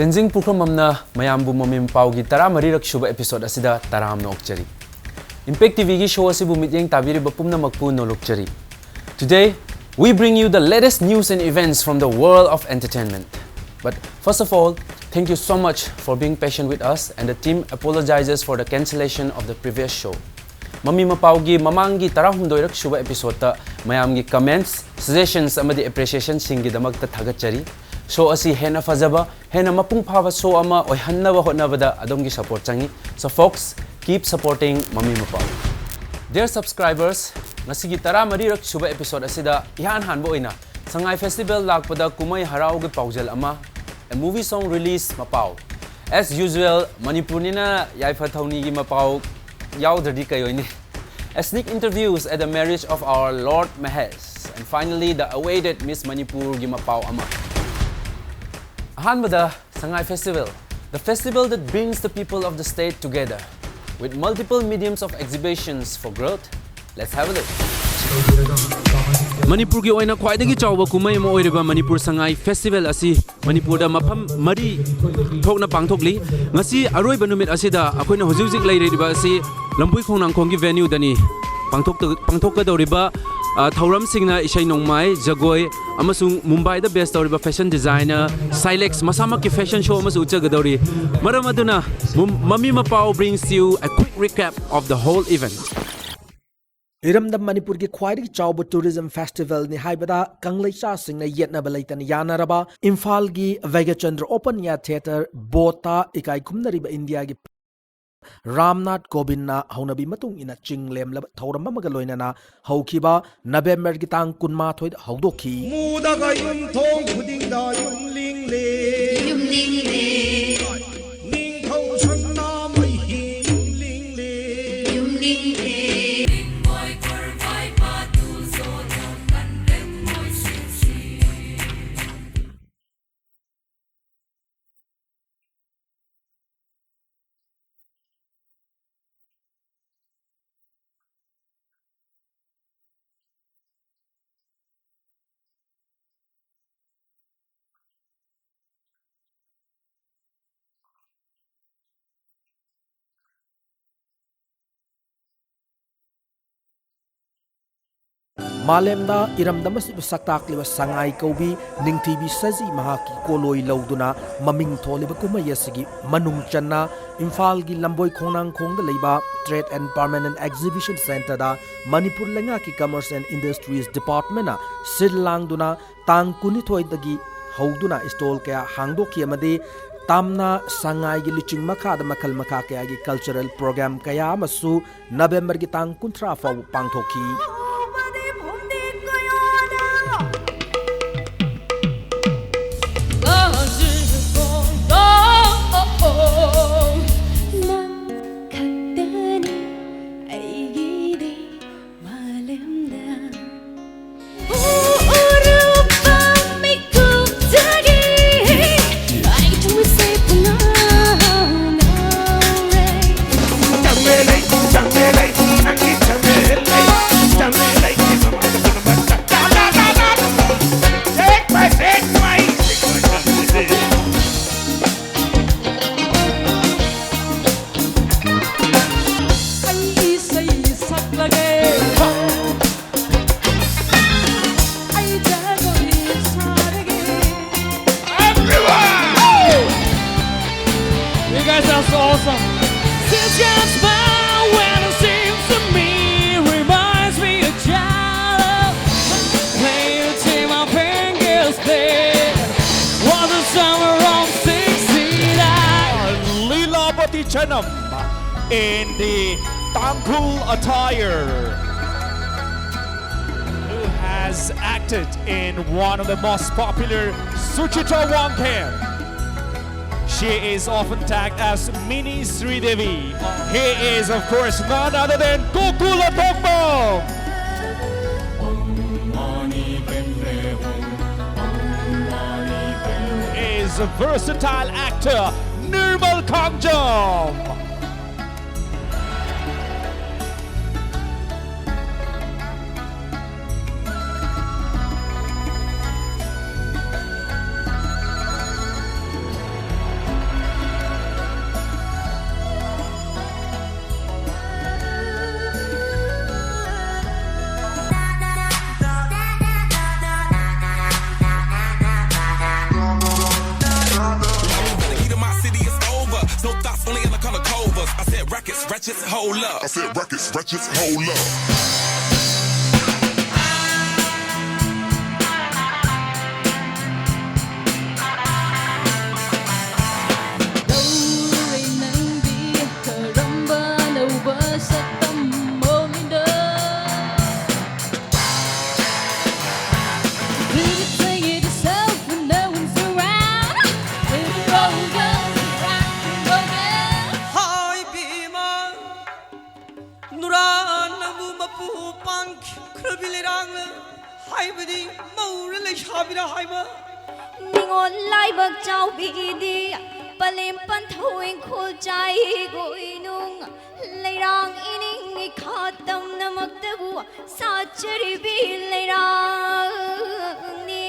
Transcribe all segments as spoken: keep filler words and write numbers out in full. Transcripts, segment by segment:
ꯇꯦꯟꯖꯤꯡ ꯄꯨꯈ꯭ꯔꯝꯕꯝꯅ ꯃꯌꯥꯝꯕꯨ ꯃꯃꯤ ꯃꯄꯥꯎꯒꯤ ꯇꯔꯥꯃꯔꯤꯔꯛ ꯁꯨꯕ episode ꯑꯁꯤꯗ ꯇꯔꯥꯝꯅ ꯑꯣꯛꯆꯔꯤ꯫ Impact TVꯒꯤ show ꯑꯁꯤꯕꯨ ꯃꯤꯠꯌꯦꯡ ꯇꯥꯕꯤꯔꯤꯕ ꯄꯨꯝꯅꯃꯛꯄꯨ ꯅꯣꯂꯨꯛꯆꯔꯤ꯫ Today, we bring you the latest news and events from the world of entertainment. But first of all, thank you so much for being patient with us, and the team apologizes for the cancellation of the previous show. ꯃꯃꯤ ꯃꯄꯥꯎꯒꯤ ꯃꯃꯥꯡꯒꯤ ꯇꯔꯥꯍꯨꯝꯗꯣꯏꯔꯛ ꯁꯨꯕ episodeꯇ ꯃꯌꯥꯝꯒꯤ comments, suggestions ꯑꯃꯗꯤ appreciationꯁꯤꯡꯒꯤꯗꯃꯛꯇ ꯊꯥꯒꯠꯆꯔꯤ꯫ Show ꯑꯁꯤ ꯍꯦꯟꯅ ꯐꯖꯕ, ꯍꯦꯟꯅ ꯃꯄꯨꯡ ꯐꯥꯕ show ꯑꯃ ꯑꯣꯏꯍꯟꯅꯕ ꯍꯣꯠꯅꯕꯗ ꯑꯗꯣꯝꯒꯤ support ꯆꯪꯏ꯫ So folks, keep supporting ꯃꯃꯤ ꯃꯄꯥꯎ꯫ Dear subscribers, ꯉꯁꯤꯒꯤ ꯇꯔꯥꯃꯔꯤꯔꯛ ꯁꯨꯕ episode ꯑꯁꯤꯗ ꯏꯍꯥꯟ ꯍꯥꯟꯕ ꯑꯣꯏꯅ ꯁꯉꯥꯏ Festival ꯂꯥꯛꯄꯗ ꯀꯨꯝꯍꯩ ꯍꯔꯥꯎꯒꯤ ꯄꯥꯎꯖꯦꯜ ꯑꯃ, a movie song release ꯃꯄꯥꯎ꯫ As usual, ꯃꯅꯤꯄꯨꯔꯅꯤꯅ ꯌꯥꯏꯐ ꯊꯧꯅꯤꯒꯤ ꯃꯄꯥꯎ ꯌꯥꯎꯗ꯭ꯔꯗꯤ ꯀꯩ ꯑꯣꯏꯅꯤ? A sneak interviews at the marriage of our Lord Mahesh, and finally the awaited Miss ꯃꯅꯤꯄꯨꯔꯒꯤ ꯃꯄꯥꯎ ꯑꯃ꯫ ꯑꯍꯥꯟꯕꯗ, Sangai Festival, the festival that brings the people of the state together with multiple mediums of exhibitions for growth. Let's have a look. ꯃꯅꯤꯄꯨꯔꯒꯤ ꯑꯣꯏꯅ ꯈ꯭ꯋꯥꯏꯗꯒꯤ ꯆꯥꯎꯕ ꯀꯨꯝꯍꯩ ꯑꯃ ꯑꯣꯏꯔꯤꯕ ꯃꯅꯤꯄꯨꯔ ꯁꯉꯥꯏ Festival ꯑꯁꯤ ꯃꯅꯤꯄꯨꯔꯗ ꯃꯐꯝ ꯃꯔꯤ ꯊꯣꯛꯅ ꯄꯥꯡꯊꯣꯛꯂꯤ꯫ ꯉꯁꯤ ꯑꯔꯣꯏꯕ ꯅꯨꯃꯤꯠ ꯑꯁꯤꯗ ꯑꯩꯈꯣꯏꯅ ꯍꯧꯖꯤꯛ ꯍꯧꯖꯤꯛ ꯂꯩꯔꯤꯕ ꯑꯁꯤ ꯂꯝꯕꯣꯏ ꯈꯣꯡꯅꯥꯡꯈꯣꯡꯒꯤ venueꯗꯅꯤ꯫ ꯄꯥꯡꯊꯣꯛꯇ-, ꯄꯥꯡꯊꯣꯛꯀꯗꯧꯔꯤꯕ, ꯑ, ꯊꯧꯔꯝꯁꯤꯡꯅ ꯏꯁꯩ ꯅꯣꯡꯃꯥꯏ, ꯖꯒꯣꯏ ꯑꯃꯁꯨꯡ ꯃꯨꯝꯕꯥꯏꯗ base ꯇꯧꯔꯤꯕ fashion designer, Silex ꯃꯁꯥꯃꯛꯀꯤ fashion show ꯑꯃꯁꯨ ꯎꯠꯆꯒꯗꯧꯔꯤ꯫ ꯃꯔꯝ ꯑꯗꯨꯅ ꯃꯨꯝ-, ꯃꯃꯤ ꯃꯄꯥꯎ brings you a quick recap of the whole event. ꯏꯔꯝꯗꯝ ꯃꯅꯤꯄꯨꯔꯒꯤ ꯈ꯭ꯋꯥꯏꯗꯒꯤ ꯆꯥꯎꯕ tourism festivalꯅꯤ ꯍꯥꯏꯕꯗ ꯀꯪꯂꯩꯆꯥꯁꯤꯡꯅ ꯌꯦꯠꯅꯕ ꯂꯩꯇꯅ ꯌꯥꯅꯔꯕ ꯏꯝꯐꯥꯜꯒꯤ ꯚꯩꯒꯆꯟꯗ꯭ꯔ Open Air Theatre ꯕꯣꯠꯇ ꯏꯀꯥꯏ ꯈꯨꯝꯅꯔꯤꯕ ꯏꯟꯗꯤꯌꯥꯒꯤ ꯔꯥꯝꯅꯥꯊ ꯀꯣꯕꯤꯟꯗꯅ ꯍꯧꯅꯕꯤ ꯃꯇꯨꯡ ꯏꯟꯅ ꯆꯤꯡ ꯂꯦꯝꯂꯕ ꯊꯧꯔꯝ ꯑꯃꯒ ꯂꯣꯏꯅꯅ ꯍꯧꯈꯤꯕ ꯅꯕꯦꯝꯕꯔꯒꯤ ꯇꯥꯡ ꯀꯨꯟꯃꯥꯊꯣꯏꯗ ꯍꯧꯗꯣꯛꯈꯤ꯫ ꯃꯨꯗꯒ ꯌꯨꯝꯊꯣꯡ ꯈꯨꯗꯤꯡꯗ ꯌꯨꯝ ꯂꯤꯡꯂꯦ꯫ ꯌꯨꯝ ꯂꯤꯡꯂꯦ꯫ ꯅꯤꯡꯊꯧ ꯁꯅꯥꯃꯍꯤ ꯌꯨꯝ ꯂꯤꯡꯂꯦ꯫ ꯌꯨꯝ ꯂꯤꯡꯂꯦ꯫ ꯃꯥꯂꯦꯝꯗ ꯏꯔꯝꯗꯝ ꯑꯁꯤꯕꯨ ꯁꯛꯇꯥꯛꯂꯤꯕ ꯁꯉꯥꯏ ꯀꯧꯕꯤ ꯅꯤꯡꯊꯤꯕꯤ ꯁꯖꯤ ꯃꯍꯥꯛꯀꯤ ꯀꯣꯂꯣꯏ ꯂꯧꯗꯨꯅ ꯃꯃꯤꯡ ꯊꯣꯜꯂꯤꯕ ꯀꯨꯝꯍꯩ ꯑꯁꯤꯒꯤ ꯃꯅꯨꯡ ꯆꯟꯅ ꯏꯝꯐꯥꯜꯒꯤ ꯂꯝꯕꯣꯏ ꯈꯣꯡꯅꯥꯡꯈꯣꯡꯗ ꯂꯩꯕ Trade and Permanent Exhibition Centreꯗ Manipur ꯂꯩꯉꯥꯛꯀꯤ Commerce and Industries Departmentꯅ ꯁꯤꯜ ꯂꯥꯡꯗꯨꯅ ꯇꯥꯡ ꯀꯨꯟꯅꯤꯊꯣꯏꯗꯒꯤ ꯍꯧꯗꯨꯅ stall ꯀꯌꯥ ꯍꯥꯡꯗꯣꯛꯈꯤ ꯑꯃꯗꯤ ꯇꯥꯝꯅ ꯁꯉꯥꯏꯒꯤ ꯂꯨꯆꯤꯡ ꯃꯈꯥꯗ ꯃꯈꯜ ꯃꯈꯥ ꯀꯌꯥꯒꯤ cultural program ꯀꯌꯥ ꯑꯃꯁꯨ ꯅꯕꯦꯝꯕꯔꯒꯤ ꯇꯥꯡ ꯀꯨꯟꯊ꯭ꯔꯥ ꯐꯥꯎꯕ ꯄꯥꯡꯊꯣꯛꯈꯤ꯫ ꯅꯪ ꯈꯛꯇꯅꯤ ꯑꯩꯒꯤꯗꯤ ꯃꯥꯂꯦꯝꯗ꯫ ꯎꯔꯨꯕ ꯃꯤꯀꯨꯞꯇꯒꯤ ꯑꯩ ꯊꯃꯣꯏꯁꯦ ꯄꯨꯡꯉꯥꯎ ꯉꯥꯎꯔꯦ꯫ ꯑꯩ ꯏꯁꯩ ꯁꯛꯂꯒꯦ꯫ ꯑꯩ ꯖꯒꯣꯏ ꯁꯥꯔꯒꯦ꯫ Everyone! You guys are so awesome. This gets by when it seems to me, reminds me of childhood. Play the team my fingers play. Was the summer of sixty-nine. Lilapati Chanam in the Tangkhul attire, who has acted in one of the most popular Suchitra Wangkhem. She is often tagged as Mini Sridevi. He is, of course, none other than Gokula Tokbong. Is a versatile actor, Nirmal Kangjam. Just hold up. I said, "Rockets, Rockets, hold up." ꯂꯧꯔꯦ ꯅꯪꯗꯤ ꯀꯔꯝꯕ ꯂꯧꯕ ꯁꯛꯇꯝ ꯑꯣꯏꯅꯣ? Did you say it yourself when no one's around? Did you roll girls rock and roll girls? ꯍꯥꯏ ꯏꯕꯦꯝꯃ, ꯅꯨꯔꯥ ꯅꯪꯕꯨ ꯃꯄꯨ ꯄꯥꯟꯈ꯭ꯔꯕꯤ ꯂꯩꯔꯥꯡꯅ ꯍꯥꯏꯕꯗꯤ ꯃꯧꯔ ꯂꯩꯁꯥꯕꯤꯔ ꯍꯥꯏꯕ? ꯅꯤꯉꯣꯜ ꯂꯥꯏꯕꯛ ꯆꯥꯎꯕꯤꯒꯤꯗꯤ ꯄꯂꯦꯝ ꯄꯟꯊꯧ ꯏꯪꯈꯣꯜ ꯆꯥꯏ ꯒꯣꯏꯅꯨꯡ ꯂꯩꯔꯥꯡ ꯏꯅꯤꯡ ꯏꯈꯥ ꯇꯝꯅꯃꯛꯇꯕꯨ ꯁꯥꯠꯆꯔꯤꯕꯤ ꯂꯩꯔꯥꯡꯅꯤ꯫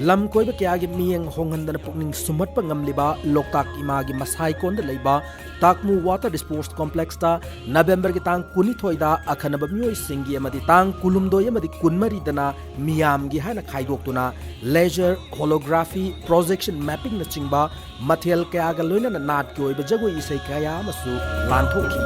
ꯂꯝ ꯀꯣꯏꯕ ꯀꯌꯥꯒꯤ ꯃꯤꯠꯌꯦꯡ ꯍꯣꯡꯍꯟꯗꯅ ꯄꯨꯛꯅꯤꯡ ꯁꯨꯝꯍꯠꯄ ꯉꯝꯂꯤꯕ ꯂꯣꯛꯇꯥꯛ ꯏꯃꯥꯒꯤ ꯃꯁꯥꯏꯀꯣꯟꯗ ꯂꯩꯕ ꯇꯥꯛꯃꯨ Water Sports Complexꯇ ꯅꯕꯦꯝꯕꯔꯒꯤ ꯇꯥꯡ ꯀꯨꯟꯅꯤꯊꯣꯏꯗ ꯑꯈꯟꯅꯕ ꯃꯤꯑꯣꯏꯁꯤꯡꯒꯤ ꯑꯃꯗꯤ ꯇꯥꯡ ꯀꯨꯟꯍꯨꯝꯗꯣꯏ ꯑꯃꯗꯤ ꯀꯨꯟꯃꯔꯤꯗꯅ ꯃꯤꯌꯥꯝꯒꯤ ꯍꯥꯏꯅ ꯈꯥꯏꯗꯣꯛꯇꯨꯅ leisure, holography, projection mappingꯅꯆꯤꯡꯕ ꯃꯊꯦꯜ ꯀꯌꯥꯒ ꯂꯣꯏꯅꯅ ꯅꯥꯠꯀꯤ ꯑꯣꯏꯕ ꯖꯒꯣꯏ ꯏꯁꯩ ꯀꯌꯥ ꯑꯃꯁꯨ ꯂꯥꯟꯊꯣꯛꯈꯤ꯫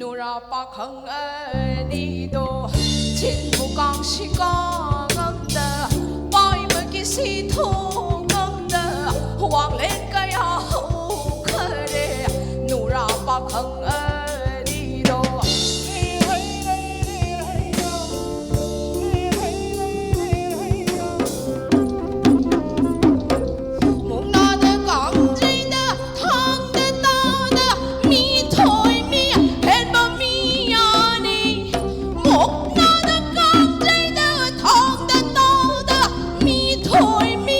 ꯅꯨꯔꯥ ꯄꯥꯈꯪ ꯑꯅꯤꯗꯣ ꯆꯤꯟꯕꯨ ꯀꯥꯡꯁꯤ ꯀꯥꯡꯉꯝꯗ, ꯄꯥꯏꯕꯒꯤ ꯁꯤ ꯊꯣꯛꯉꯝꯗ, ꯋꯥꯡꯂꯦꯟ ꯀꯌꯥ ꯍꯧꯈꯔꯦ꯫ ꯅꯨꯔꯥ ꯄꯥꯈꯪ ꯑꯅꯤꯗꯣ ꯃꯨꯛꯅꯥꯗ ꯀꯥꯡꯖꯩꯗ ꯊꯥꯡꯗ ꯇꯥꯗ ꯃꯤꯊꯣꯏ ꯃꯤ ꯍꯦꯟꯕ ꯃꯤ ꯌꯥꯅꯤ꯫ ꯃꯨꯛꯅꯥꯗ ꯀꯥꯡꯖꯩꯗ ꯊꯥꯡꯗ ꯇꯥꯗ ꯃꯤꯊꯣꯏ ꯃꯤ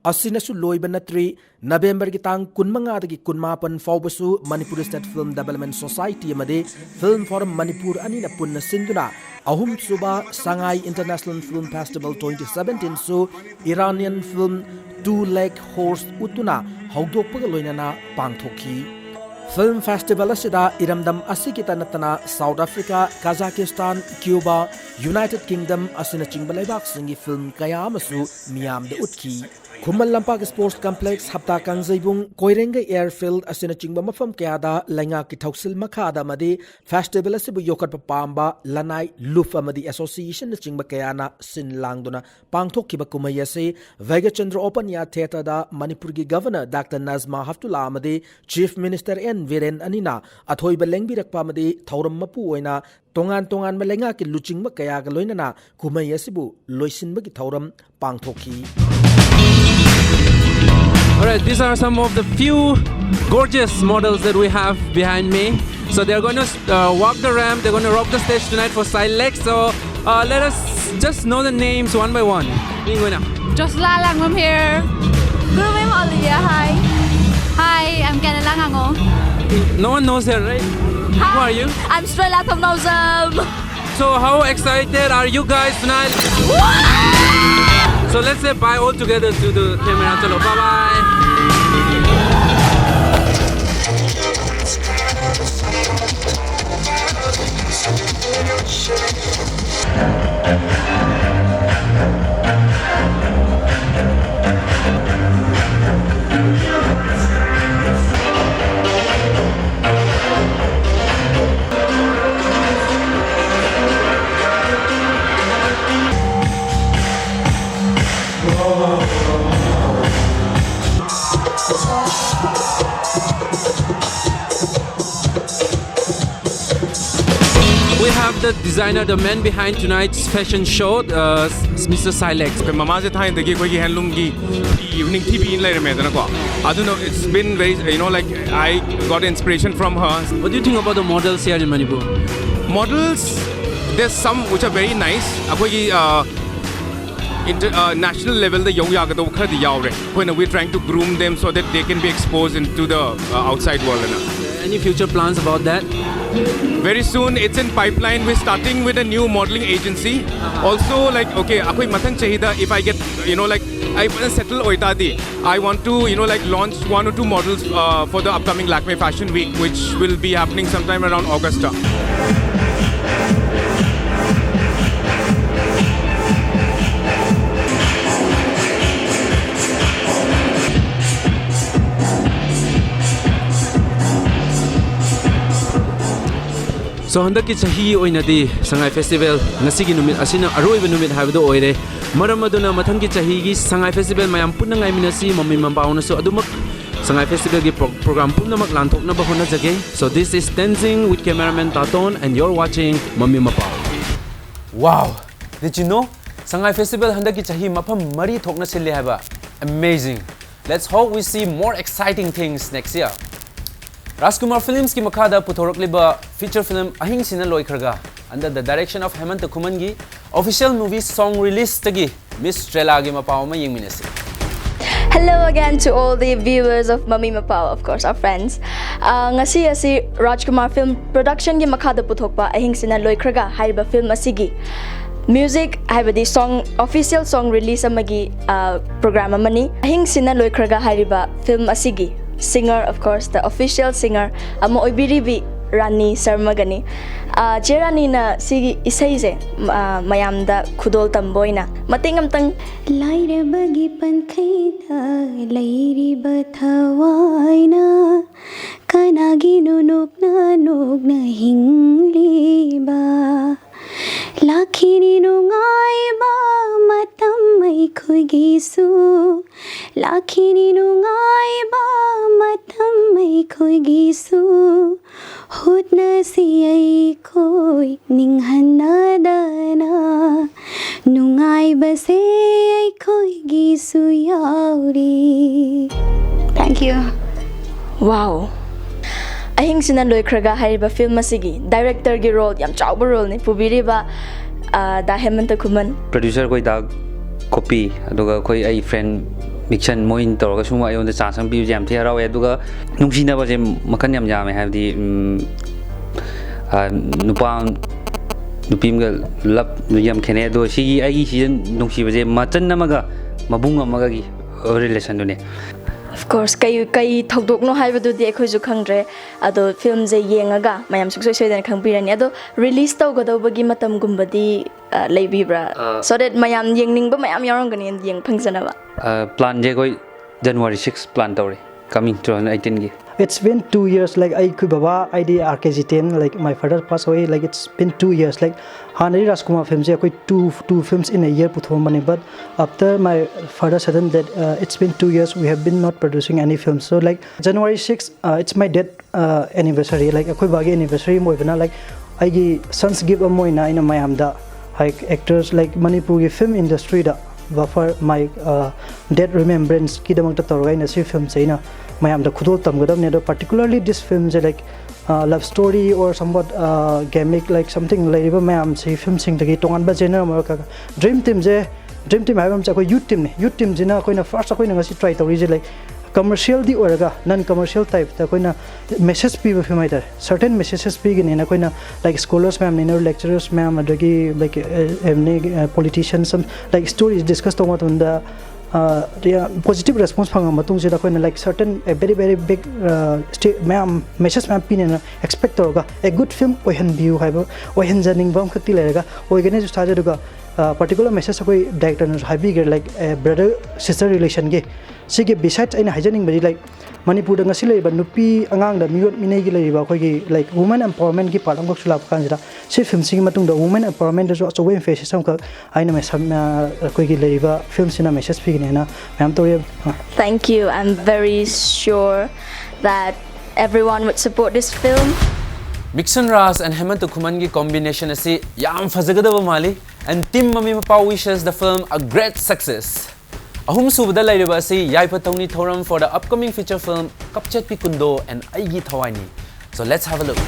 ꯑꯁꯤꯅꯁꯨ ꯂꯣꯏꯕ ꯅꯠꯇ꯭ꯔꯤ꯫ ꯅꯕꯦꯝꯕꯔꯒꯤ ꯇꯥꯡ ꯀꯨꯟꯃꯉꯥꯗꯒꯤ ꯀꯨꯟꯃꯥꯄꯟ ꯐꯥꯎꯕꯁꯨ Manipur state film development society ꯑꯃꯗꯤ ꯐꯤꯜꯝ ꯐꯣꯔꯝ ꯃꯅꯤꯄꯨꯔ ꯑꯅꯤꯅ ꯄꯨꯟꯅ ꯁꯤꯟꯗꯨꯅ ꯑꯍꯨꯝꯁꯨꯕ ꯁꯉꯥꯏ ꯏꯟꯇꯔꯅꯦꯁꯅꯦꯜ ꯐꯤꯜꯝ ꯐꯦꯁꯇꯤꯚꯦꯜ ꯇ꯭ꯋꯦꯟꯇꯤ ꯁꯚꯦꯟꯇꯤꯟꯁꯨ Iranian film two legged horse ꯎꯠꯇꯨꯅ ꯍꯧꯗꯣꯛꯄꯒ ꯂꯣꯏꯅꯅ ꯄꯥꯡꯊꯣꯛꯈꯤ꯫ ꯐꯤꯜꯝ ꯐꯦꯁꯇꯤꯚꯦꯜ ꯑꯁꯤꯗ ꯏꯔꯝꯗꯝ ꯑꯁꯤꯒꯤꯇ ꯅꯠꯇꯅ South Africa, Kazakhstan, Cuba, United Kingdom ꯑꯁꯤꯅꯆꯤꯡꯕ ꯂꯩꯕꯥꯛꯁꯤꯡꯒꯤ ꯐꯤꯜꯝ ꯀꯌꯥ ꯑꯃꯁꯨ ꯃꯤꯌꯥꯝꯗ ꯎꯠꯈꯤ꯫ ꯈꯨꯃꯟ ꯂꯝꯄꯥꯛ ꯁ꯭ꯄꯣꯔꯠꯁ ꯀꯝꯄ꯭ꯂꯦꯛꯁ, ꯍꯞꯇꯥ ꯀꯥꯡꯖꯩꯕꯨꯡ, ꯀꯣꯏꯔꯦꯡꯒꯩ ꯑꯦꯌꯔꯐꯤꯜꯗ ꯑꯁꯤꯅꯆꯤꯡꯕ ꯃꯐꯝ ꯀꯌꯥꯗ ꯂꯩꯉꯥꯛꯀꯤ ꯊꯧꯁꯤꯜ ꯃꯈꯥꯗ ꯑꯃꯗꯤ ꯐꯦꯁꯇꯤꯚꯦꯜ ꯑꯁꯤꯕꯨ ꯌꯣꯛꯈꯠꯄ ꯄꯥꯝꯕ ꯂꯅꯥꯏ ꯂꯨꯞ ꯑꯃꯗꯤ ꯑꯦꯁꯣꯁꯤꯌꯦꯁꯟꯅꯆꯤꯡꯕ ꯀꯌꯥꯅ ꯁꯤꯟ ꯂꯥꯡꯗꯨꯅ ꯄꯥꯡꯊꯣꯛꯈꯤꯕ ꯀꯨꯝꯍꯩ ꯑꯁꯤ ꯚꯩꯒꯆꯟꯗ꯭ꯔ ꯑꯣꯄꯟ ꯏꯌꯥꯔ ꯊꯤꯌꯦꯇꯔꯗ ꯃꯅꯤꯄꯨꯔꯒꯤ ꯒꯚꯔꯅꯔ ꯗꯥꯛꯇꯔ ꯅꯖꯃꯥ ꯍꯞꯇꯨꯜꯂꯥ ꯑꯃꯗꯤ ꯆꯤꯐ ꯃꯤꯅꯤꯁꯇꯔ ꯑꯦꯟ ꯕꯤꯔꯦꯟ ꯑꯅꯤꯅ ꯑꯊꯣꯏꯕ ꯂꯦꯡꯕꯤꯔꯛꯄ ꯑꯃꯗꯤ ꯊꯧꯔꯝ ꯃꯄꯨ ꯑꯣꯏꯅ ꯇꯣꯉꯥꯟ ꯇꯣꯉꯥꯟꯕ ꯂꯩꯉꯥꯛꯀꯤ ꯂꯨꯆꯤꯡꯕ ꯀꯌꯥꯒ ꯂꯣꯏꯅꯅ ꯀꯨꯝꯍꯩ ꯑꯁꯤꯕꯨ ꯂꯣꯏꯁꯤꯟꯕꯒꯤ ꯊꯧꯔꯝ ꯄꯥꯡꯊꯣꯛꯈꯤ꯫ All right, these are some of the few gorgeous models that we have behind me. So they're going to uh, walk the ramp, they're going to rock the stage tonight for Silex. So uh, let us just know the names one by one. Ingwena. Josla Langmam here. Gurumim Olivia, hi. Hi, I'm Canela Ngango. No one knows her, right? Who are you? I'm Strela Thamnauzam. So how excited are you guys tonight? So let's say bye all together to the camera. Chalo, bye bye. We have the designer, the man behind tonight's fashion show, uh, Mister Silex. ꯃꯃꯥꯁꯦ ꯊꯥꯏꯅꯗꯒꯤ ꯑꯩꯈꯣꯏꯒꯤ ꯍꯦꯟꯂꯨꯝꯒꯤ ꯐꯤ ꯅꯤꯡꯊꯤꯕꯤ ꯂꯩꯔꯝꯃꯦꯗꯅꯀꯣ꯫ ꯑꯗꯨꯅ it's been very, you know, like, I got inspiration from her. What do you think about the models here in Manipur? Models, there's some which are very nice. ꯑꯩꯈꯣꯏꯒꯤ uh, Inter, uh, national level ꯗ ꯌꯧ ꯌꯥꯒꯗꯧꯕ ꯈꯔꯗꯤ ꯌꯥꯎꯔꯦ ꯑꯩꯈꯣꯏꯅ. We trying to groom them so that they can be exposed into the uh, outside world. And Any future plans about that? Very soon, it's in pipeline. We're starting with a new modeling agency. Also, like, okay, ꯑꯩꯈꯣꯏ ꯃꯊꯪ ꯆꯍꯤꯗ, if I get, you know, like, ꯑꯩ ꯐꯖꯅ settle ꯑꯣꯏꯇꯥꯔꯗꯤ, I want to, you know, like, launch one or two models uh, for the upcoming Lakme Fashion Week, which will be happening sometime around August. So, ꯍꯟꯗꯛꯀꯤ ꯆꯍꯤ ꯑꯣꯏꯅꯗꯤ ꯁꯉꯥꯏ festival ꯉꯁꯤꯒꯤ ꯅꯨꯃꯤꯠ ꯑꯁꯤꯅ ꯑꯔꯣꯏꯕ ꯅꯨꯃꯤꯠ ꯍꯥꯏꯕꯗꯨ ꯑꯣꯏꯔꯦ꯫ ꯃꯔꯝ ꯑꯗꯨꯅ ꯃꯊꯪꯒꯤ ꯆꯍꯤꯒꯤ ꯁꯉꯥꯏ ꯐꯦꯁꯇꯤꯚꯦꯜ ꯃꯌꯥꯝ ꯄꯨꯟꯅ ꯉꯥꯏꯃꯤꯟꯅꯁꯤ꯫ ꯃꯃꯤ ꯃꯄꯥꯅꯁꯨ ꯑꯗꯨꯃꯛ ꯁꯉꯥꯏ ꯐꯦꯁꯇꯤꯚꯦꯜꯒꯤ ꯄ꯭ꯔꯣ- ꯄ꯭ꯔꯣꯒ꯭ꯔꯥꯝ ꯄꯨꯝꯅꯃꯛ ꯂꯥꯟꯊꯣꯛꯅꯕ ꯍꯣꯠꯅꯖꯒꯦ꯫ So this is Tenzing with cameraman Taton and you're watching Mami Mapao. Wow! Did you know? Sangai festival ꯍꯟꯗꯛꯀꯤ ꯆꯍꯤ ꯃꯐꯝ ꯃꯔꯤ ꯊꯣꯛꯅ ꯁꯤꯜꯂꯦ ꯍꯥꯏꯕ꯫ Amazing! Let's hope we see more exciting things next year. Rajkumar ꯐꯤꯂꯝꯁꯀꯤ ꯃꯈꯥꯗ ꯄꯨꯊꯣꯔꯛꯂꯤꯕ ꯐꯤꯆꯔ ꯐꯤꯂꯝ ꯑꯍꯤꯡꯁꯤꯅ ꯂꯣꯏꯈ꯭ꯔꯒ under the direction of Hemant ꯈꯨꯃꯟꯒꯤ official movie song releaseꯇꯒꯤ ꯃꯤꯁ ꯁ꯭ꯇ꯭ꯔꯦꯂꯥꯒꯤ ꯃꯄꯥꯎ ꯑꯃ ꯌꯦꯡꯃꯤꯟꯅꯁꯤ꯫ Hello again to all the viewers of Mami Mapao, of course, our friends. Uh, ꯉꯁꯤ ꯑꯁꯤ ꯔꯥꯖꯀꯨꯃꯥꯔ ꯐꯤꯂꯝ ꯄ꯭ꯔꯣꯗꯛꯁꯟꯒꯤ ꯃꯈꯥꯗ ꯄꯨꯊꯣꯛꯄ ꯑꯍꯤꯡꯁꯤꯅ ꯂꯣꯏꯈ꯭ꯔꯒ ꯍꯥꯏꯔꯤꯕ ꯐꯤꯂꯝ ꯑꯁꯤꯒꯤ ꯃ꯭ꯌꯨꯖꯤꯛ ꯍꯥꯏꯕꯗꯤ ꯁꯣꯡ, ꯑꯣꯐꯤꯁꯤꯌꯦꯜ ꯁꯣꯡ ꯔꯤꯂꯤꯁ ꯑꯃꯒꯤ ꯄ꯭ꯔꯣꯒ꯭ꯔꯥꯝ ꯑꯃꯅꯤ꯫ ꯑꯍꯤꯡꯁꯤꯅ ꯂꯣꯏꯈ꯭ꯔꯒ ꯍꯥꯏꯔꯤꯕ ꯐꯤꯂꯝ ꯑꯁꯤꯒꯤ singer, of course, the official singer ꯑꯃ ꯑꯣꯏꯕꯤꯔꯤꯕꯤ ꯔꯥꯅꯤ ꯁꯔꯃꯒꯅꯤ꯫ ꯑ, ꯆꯦ ꯔꯥꯅꯤꯅ ꯁꯤꯒꯤ ꯏꯁꯩꯁꯦ, ꯑ, ꯃꯌꯥꯝꯗ ꯈꯨꯗꯣꯜ ꯇꯝꯕ ꯑꯣꯏꯅ ꯃꯇꯦꯛ ꯑꯃꯇꯪ꯫ ꯂꯥꯏꯔꯕꯒꯤ ꯄꯟꯈꯩꯗ ꯂꯩꯔꯤꯕ ꯊꯋꯥꯏꯅ ꯀꯅꯥꯒꯤꯅꯣ ꯅꯣꯛꯅ ꯅꯣꯛꯅ ꯍꯤꯡꯂꯤꯕ? ꯂꯥꯛꯈꯤꯅꯤ ꯅꯨꯡꯉꯥꯏꯕ ꯃꯇꯝ ꯑꯩꯈꯣꯏꯒꯤꯁꯨ, ꯂꯥꯛꯈꯤꯅꯤ ꯅꯨꯡꯉꯥꯏꯕ ꯃꯇꯝ ꯑꯩꯈꯣꯏꯒꯤꯁꯨ꯫ ꯍꯣꯠꯅꯁꯤ ꯑꯩꯈꯣꯏ ꯅꯤꯡꯍꯟꯅꯗꯅ, ꯅꯨꯡꯉꯥꯏꯕꯁꯦ ꯑꯩꯈꯣꯏꯒꯤꯁꯨ ꯌꯥꯎꯔꯤ꯫ Thank you. Wow! ꯑꯍꯤꯡꯁꯤꯅ ꯂꯣꯏꯈ꯭ꯔꯒ ꯍꯥꯏꯔꯤꯕ ꯐꯤꯂꯝ ꯑꯁꯤꯒꯤ ꯗꯥꯏꯔꯦꯛꯇꯔꯒꯤ ꯔꯣꯜ, ꯌꯥꯝ ꯆꯥꯎꯕ ꯔꯣꯜꯅꯤ ꯄꯨꯕꯤꯔꯤꯕ, ꯑ, ꯗꯥ ꯍꯦꯃꯟꯇ ꯈꯨꯃꯟ꯫ ꯄ꯭ꯔꯗ꯭ꯌꯨꯁꯔ ꯑꯩꯈꯣꯏ ꯗꯥ ꯀꯣꯄꯤ, ꯑꯗꯨꯒ ꯑꯩꯈꯣꯏ, ꯑꯩ ꯐ꯭ꯔꯦꯟ ꯃꯤꯛꯁꯟ, ꯃꯣꯏꯅ ꯇꯧꯔꯒ ꯁꯨꯝ ꯑꯩꯉꯣꯟꯗ ꯆꯥꯟꯁ ꯑꯃ ꯄꯤꯕꯁꯦ ꯌꯥꯝ ꯊꯤ ꯍꯔꯥꯎꯋꯦ꯫ ꯑꯗꯨꯒ ꯅꯨꯡꯁꯤꯅꯕꯁꯦ ꯃꯈꯜ ꯌꯥꯝ ꯌꯥꯝꯃꯦ, ꯍꯥꯏꯕꯗꯤ, ꯎꯝ, ꯑ, ꯅꯨꯄꯥ ꯅꯨꯄꯤ ꯑꯃꯒ ꯂꯞ ꯌꯥꯝ ꯈꯦꯠꯅꯩ꯫ ꯑꯗꯣ ꯁꯤꯒꯤ ꯑꯩꯒꯤ ꯁꯤꯗ ꯅꯨꯡꯁꯤꯕꯁꯦ ꯃꯆꯟ ꯑꯃꯒ ꯃꯕꯨꯡ ꯑꯃꯒꯒꯤ ꯔꯤꯂꯦꯁꯟꯗꯨꯅꯦ꯫ Of course, ꯀꯩ ꯀꯩ ꯊꯧꯗꯣꯛꯅꯣ ꯍꯥꯏꯕꯗꯨꯗꯤ ꯑꯩꯈꯣꯏꯁꯨ ꯈꯪꯗ꯭ꯔꯦ꯫ ꯑꯗꯣ ꯐꯤꯂꯝꯁꯦ ꯌꯦꯡꯉꯒ ꯃꯌꯥꯝ ꯁꯨꯡꯁꯣꯏ ꯁꯣꯏꯗꯅ ꯈꯪꯕꯤꯔꯅꯤ꯫ ꯑꯗꯣ ꯔꯤꯂꯤꯁ ꯇꯧꯒꯗꯧꯕꯒꯤ ꯃꯇꯝꯒꯨꯝꯕꯗꯤ, ꯑ, ꯂꯩꯕꯤꯕ꯭ꯔꯥ? ꯑ, So that ꯃꯌꯥꯝ ꯌꯦꯡꯅꯤꯡꯕ ꯃꯌꯥꯝ ꯌꯥꯎꯔꯝꯒꯅꯤ ꯌꯦꯡ ꯐꯪꯖꯅꯕ꯫ ꯑ, ꯄ꯭ꯂꯥꯟꯁꯦ ꯑꯩꯈꯣꯏ January six ꯄ꯭ꯂꯥꯟ ꯇꯧꯔꯤ, coming two thousand eighteen ꯒꯤ꯫ It's been two years, like, ꯑꯩꯈꯣꯏ ꯕꯕꯥ, ꯍꯥꯏꯗꯤ, R K G ten, like, my father passed away, like, it's been two years, like, ꯍꯥꯟꯅꯗꯤ ꯔꯥꯖꯀꯨꯃꯥꯔ ꯐꯤꯂꯝꯁꯦ ꯑꯩꯈꯣꯏ two two films in a year ꯄꯨꯊꯣꯛꯑꯝꯕꯅꯤ, but after my father sudden death, uh, it's been two years we have been not producing any films. So, like, January six, uh, it's my death, uh, anniversary, like, ꯑꯩꯈꯣꯏ ꯕꯥꯒꯤ anniversary ꯑꯃ ꯑꯣꯏꯕꯅ, like, ꯑꯩꯒꯤ son's gift ꯑꯃ ꯑꯣꯏꯅ ꯑꯩꯅ ꯃꯌꯥꯝꯗ, like, actors, like, ꯃꯅꯤꯄꯨꯔꯒꯤ film industry the for my, uh, death remembrance ꯀꯤꯗꯃꯛꯇ ꯇꯧꯔꯒ ꯑꯩꯅ ꯁꯤ ꯐꯤꯂꯝꯁꯦ ꯑꯩꯅ ꯃꯌꯥꯝꯗ ꯈꯨꯗꯣꯜ ꯇꯝꯒꯗꯕꯅꯦ꯫ ꯑꯗꯣ particularly this film say, like, uh, love story or somewhat, uh, gimmick, like, something ꯂꯩꯔꯤꯕ ꯃꯌꯥꯝꯁꯤ ꯐꯤꯂꯝꯁꯤꯡꯗꯒꯤ ꯇꯣꯉꯥꯟꯕ genre ꯑꯃ ꯑꯣꯏꯔꯒ, Dream Team ꯁꯦ, Dream Team ꯍꯥꯏꯕ ꯑꯃꯁꯦ ꯑꯩꯈꯣꯏ youth team ꯅꯤ꯫ Youth team ꯁꯤꯅ ꯑꯩꯈꯣꯏꯅ first ꯑꯩꯈꯣꯏꯅ ꯉꯁꯤ try ꯇꯧꯔꯤꯁꯦ, like, commercial ꯗꯤ ꯑꯣꯏꯔꯒ non commercial type ꯇ ꯑꯩꯈꯣꯏꯅ message ꯄꯤꯕ ꯐꯤꯂꯝ ꯍꯥꯏꯇꯥꯔꯦ꯫ Certain messages ꯄꯤꯒꯅꯤꯅ ꯑꯩꯈꯣꯏꯅ, like, scholars ꯃꯌꯥꯝ ꯂꯩꯅꯔ, lecturers ꯃꯌꯥꯝ, ꯑꯗꯒꯤ, like, uh, M A, uh, politicians, some, like, stories discuss ꯇꯧꯕ ꯃꯇꯝꯗ, uh, positive response ꯐꯪꯉ ꯃꯇꯨꯡꯁꯤꯗ ꯑꯩꯈꯣꯏꯅ, like, certain, a very very big, uh, sta- ꯃꯌꯥꯝ message ꯃꯌꯥꯝ ꯄꯤꯅꯦꯅ expect ꯇꯧꯔꯒ a good film ꯑꯣꯏꯍꯟꯕꯤꯌꯨ ꯍꯥꯏꯕ, ꯑꯣꯏꯍꯟꯖꯅꯤꯡꯕ ꯑꯃꯈꯛꯇꯤ ꯂꯩꯔꯒ ꯑꯣꯏꯒꯅꯤꯁꯨ ꯊꯥꯖꯩ꯫ ꯑꯗꯨꯒ, uh, particular message ꯑꯩꯈꯣꯏ director ꯅꯁꯨ ꯍꯥꯏꯕꯤꯈ꯭ꯔꯦ, like, uh, brother sister relation ꯒꯤ꯫ ꯁꯤꯒꯤ besides ꯑꯩꯅ ꯍꯥꯏꯖꯅꯤꯡꯕꯗꯤ, like, ꯃꯅꯤꯄꯨꯔꯗ ꯉꯁꯤ ꯂꯩꯔꯤꯕ ꯅꯨꯄꯤ ꯑꯉꯥꯡꯗ ꯃꯤꯑꯣꯠ ꯃꯤꯅꯩꯒꯤ ꯂꯩꯔꯤꯕ ꯑꯩꯈꯣꯏꯒꯤ, like, women empowerment ꯀꯤ part ꯑꯃꯈꯛꯁꯨ ꯂꯥꯛꯄ ꯀꯥꯟꯁꯤꯗ ꯁꯤ ꯐꯤꯂꯝꯁꯤꯒꯤ ꯃꯇꯨꯡꯗ women empowerment ꯇꯁꯨ ꯑꯆꯧꯕ emphasis ꯑꯃꯈꯛ ꯑꯩꯅ ꯃꯁꯝ-, ꯑ, ꯑꯩꯈꯣꯏꯒꯤ ꯂꯩꯔꯤꯕ ꯐꯤꯂꯝꯁꯤꯅ message ꯄꯤꯒꯅꯤ ꯍꯥꯏꯅ ꯃꯌꯥꯝ ꯇꯧꯔꯤ꯫ ꯑ꯫ Thank you. I'm very sure that everyone would support this film. Mixon Raj and Hemant Kuman ꯒꯤ combination ꯑꯁꯤ ꯌꯥꯝ ꯐꯖꯒꯗꯕ ꯃꯥꯜꯂꯤ, and team ꯃꯃꯤ ꯃꯄꯥ wishes the film a great success. ꯑꯍꯨꯝꯁꯨꯕꯗ ꯂꯩꯔꯤꯕ ꯑꯁꯤ ꯌꯥꯏꯐ ꯊꯧꯅꯤ ꯊꯧꯔꯝ for the upcoming feature film ꯀꯞꯆꯦꯠꯄꯤ ꯀꯨꯟꯗꯣ and ꯑꯩꯒꯤ ꯊꯋꯥꯏꯅꯤ꯫ So let's have a look.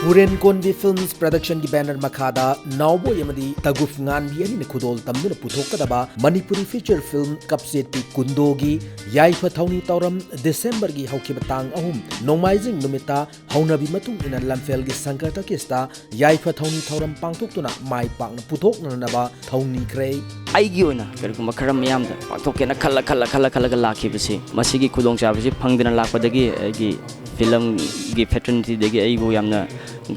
ꯄꯨꯔꯦꯟ ꯀꯣꯟꯕꯤ Films Production ꯒꯤ banner ꯃꯈꯥꯗ ꯅꯥꯎꯕꯣꯏ ꯑꯃꯗꯤ ꯇꯒꯨꯐ ꯉꯥꯟꯕꯤ ꯑꯅꯤꯅ ꯈꯨꯗꯣꯜ ꯇꯝꯗꯨꯅ ꯄꯨꯊꯣꯛꯀꯗꯕ ꯃꯅꯤꯄꯨꯔꯤ feature film ꯀꯞꯆꯦꯠꯄꯤ ꯀꯨꯟꯗꯣꯒꯤ ꯌꯥꯏꯐ ꯊꯧꯅꯤ ꯊꯧꯔꯝ December ꯒꯤ ꯍꯧꯈꯤꯕ ꯇꯥꯡ ꯑꯍꯨꯝ ꯅꯣꯡꯃꯥꯏꯖꯤꯡ ꯅꯨꯃꯤꯠꯇ ꯍꯧꯅꯕꯤ ꯃꯇꯨꯡ ꯏꯟꯅ ꯂꯝꯐꯦꯜꯒꯤ ꯁꯪꯀꯔ ꯇꯀꯤꯁꯇ ꯌꯥꯏꯐ ꯊꯧꯅꯤ ꯊꯧꯔꯝ ꯄꯥꯡꯊꯣꯛꯇꯨꯅ ꯃꯥꯏ ꯄꯥꯛꯅ ꯄꯨꯊꯣꯛꯅꯅꯕ ꯊꯧꯅꯤꯈ꯭ꯔꯦ꯫ ꯑꯩꯒꯤ ꯑꯣꯏꯅ ꯀꯔꯤꯒꯨꯝꯕ ꯈꯔ ꯃꯤꯌꯥꯝꯗ ꯄꯥꯡꯊꯣꯛꯀꯦꯅ ꯈꯜꯂ ꯈꯜꯂ ꯈꯜꯂ ꯈꯜꯂꯒ ꯂꯥꯛꯈꯤꯕꯁꯤ, ꯃꯁꯤꯒꯤ ꯈꯨꯗꯣꯡꯆꯥꯕꯁꯤ ꯐꯪꯗꯅ ꯂꯥꯛꯄꯗꯒꯤ ꯑꯩꯒꯤ filmꯒꯤ fraternityꯗꯒꯤ ꯑꯩꯕꯨ ꯌꯥꯝꯅ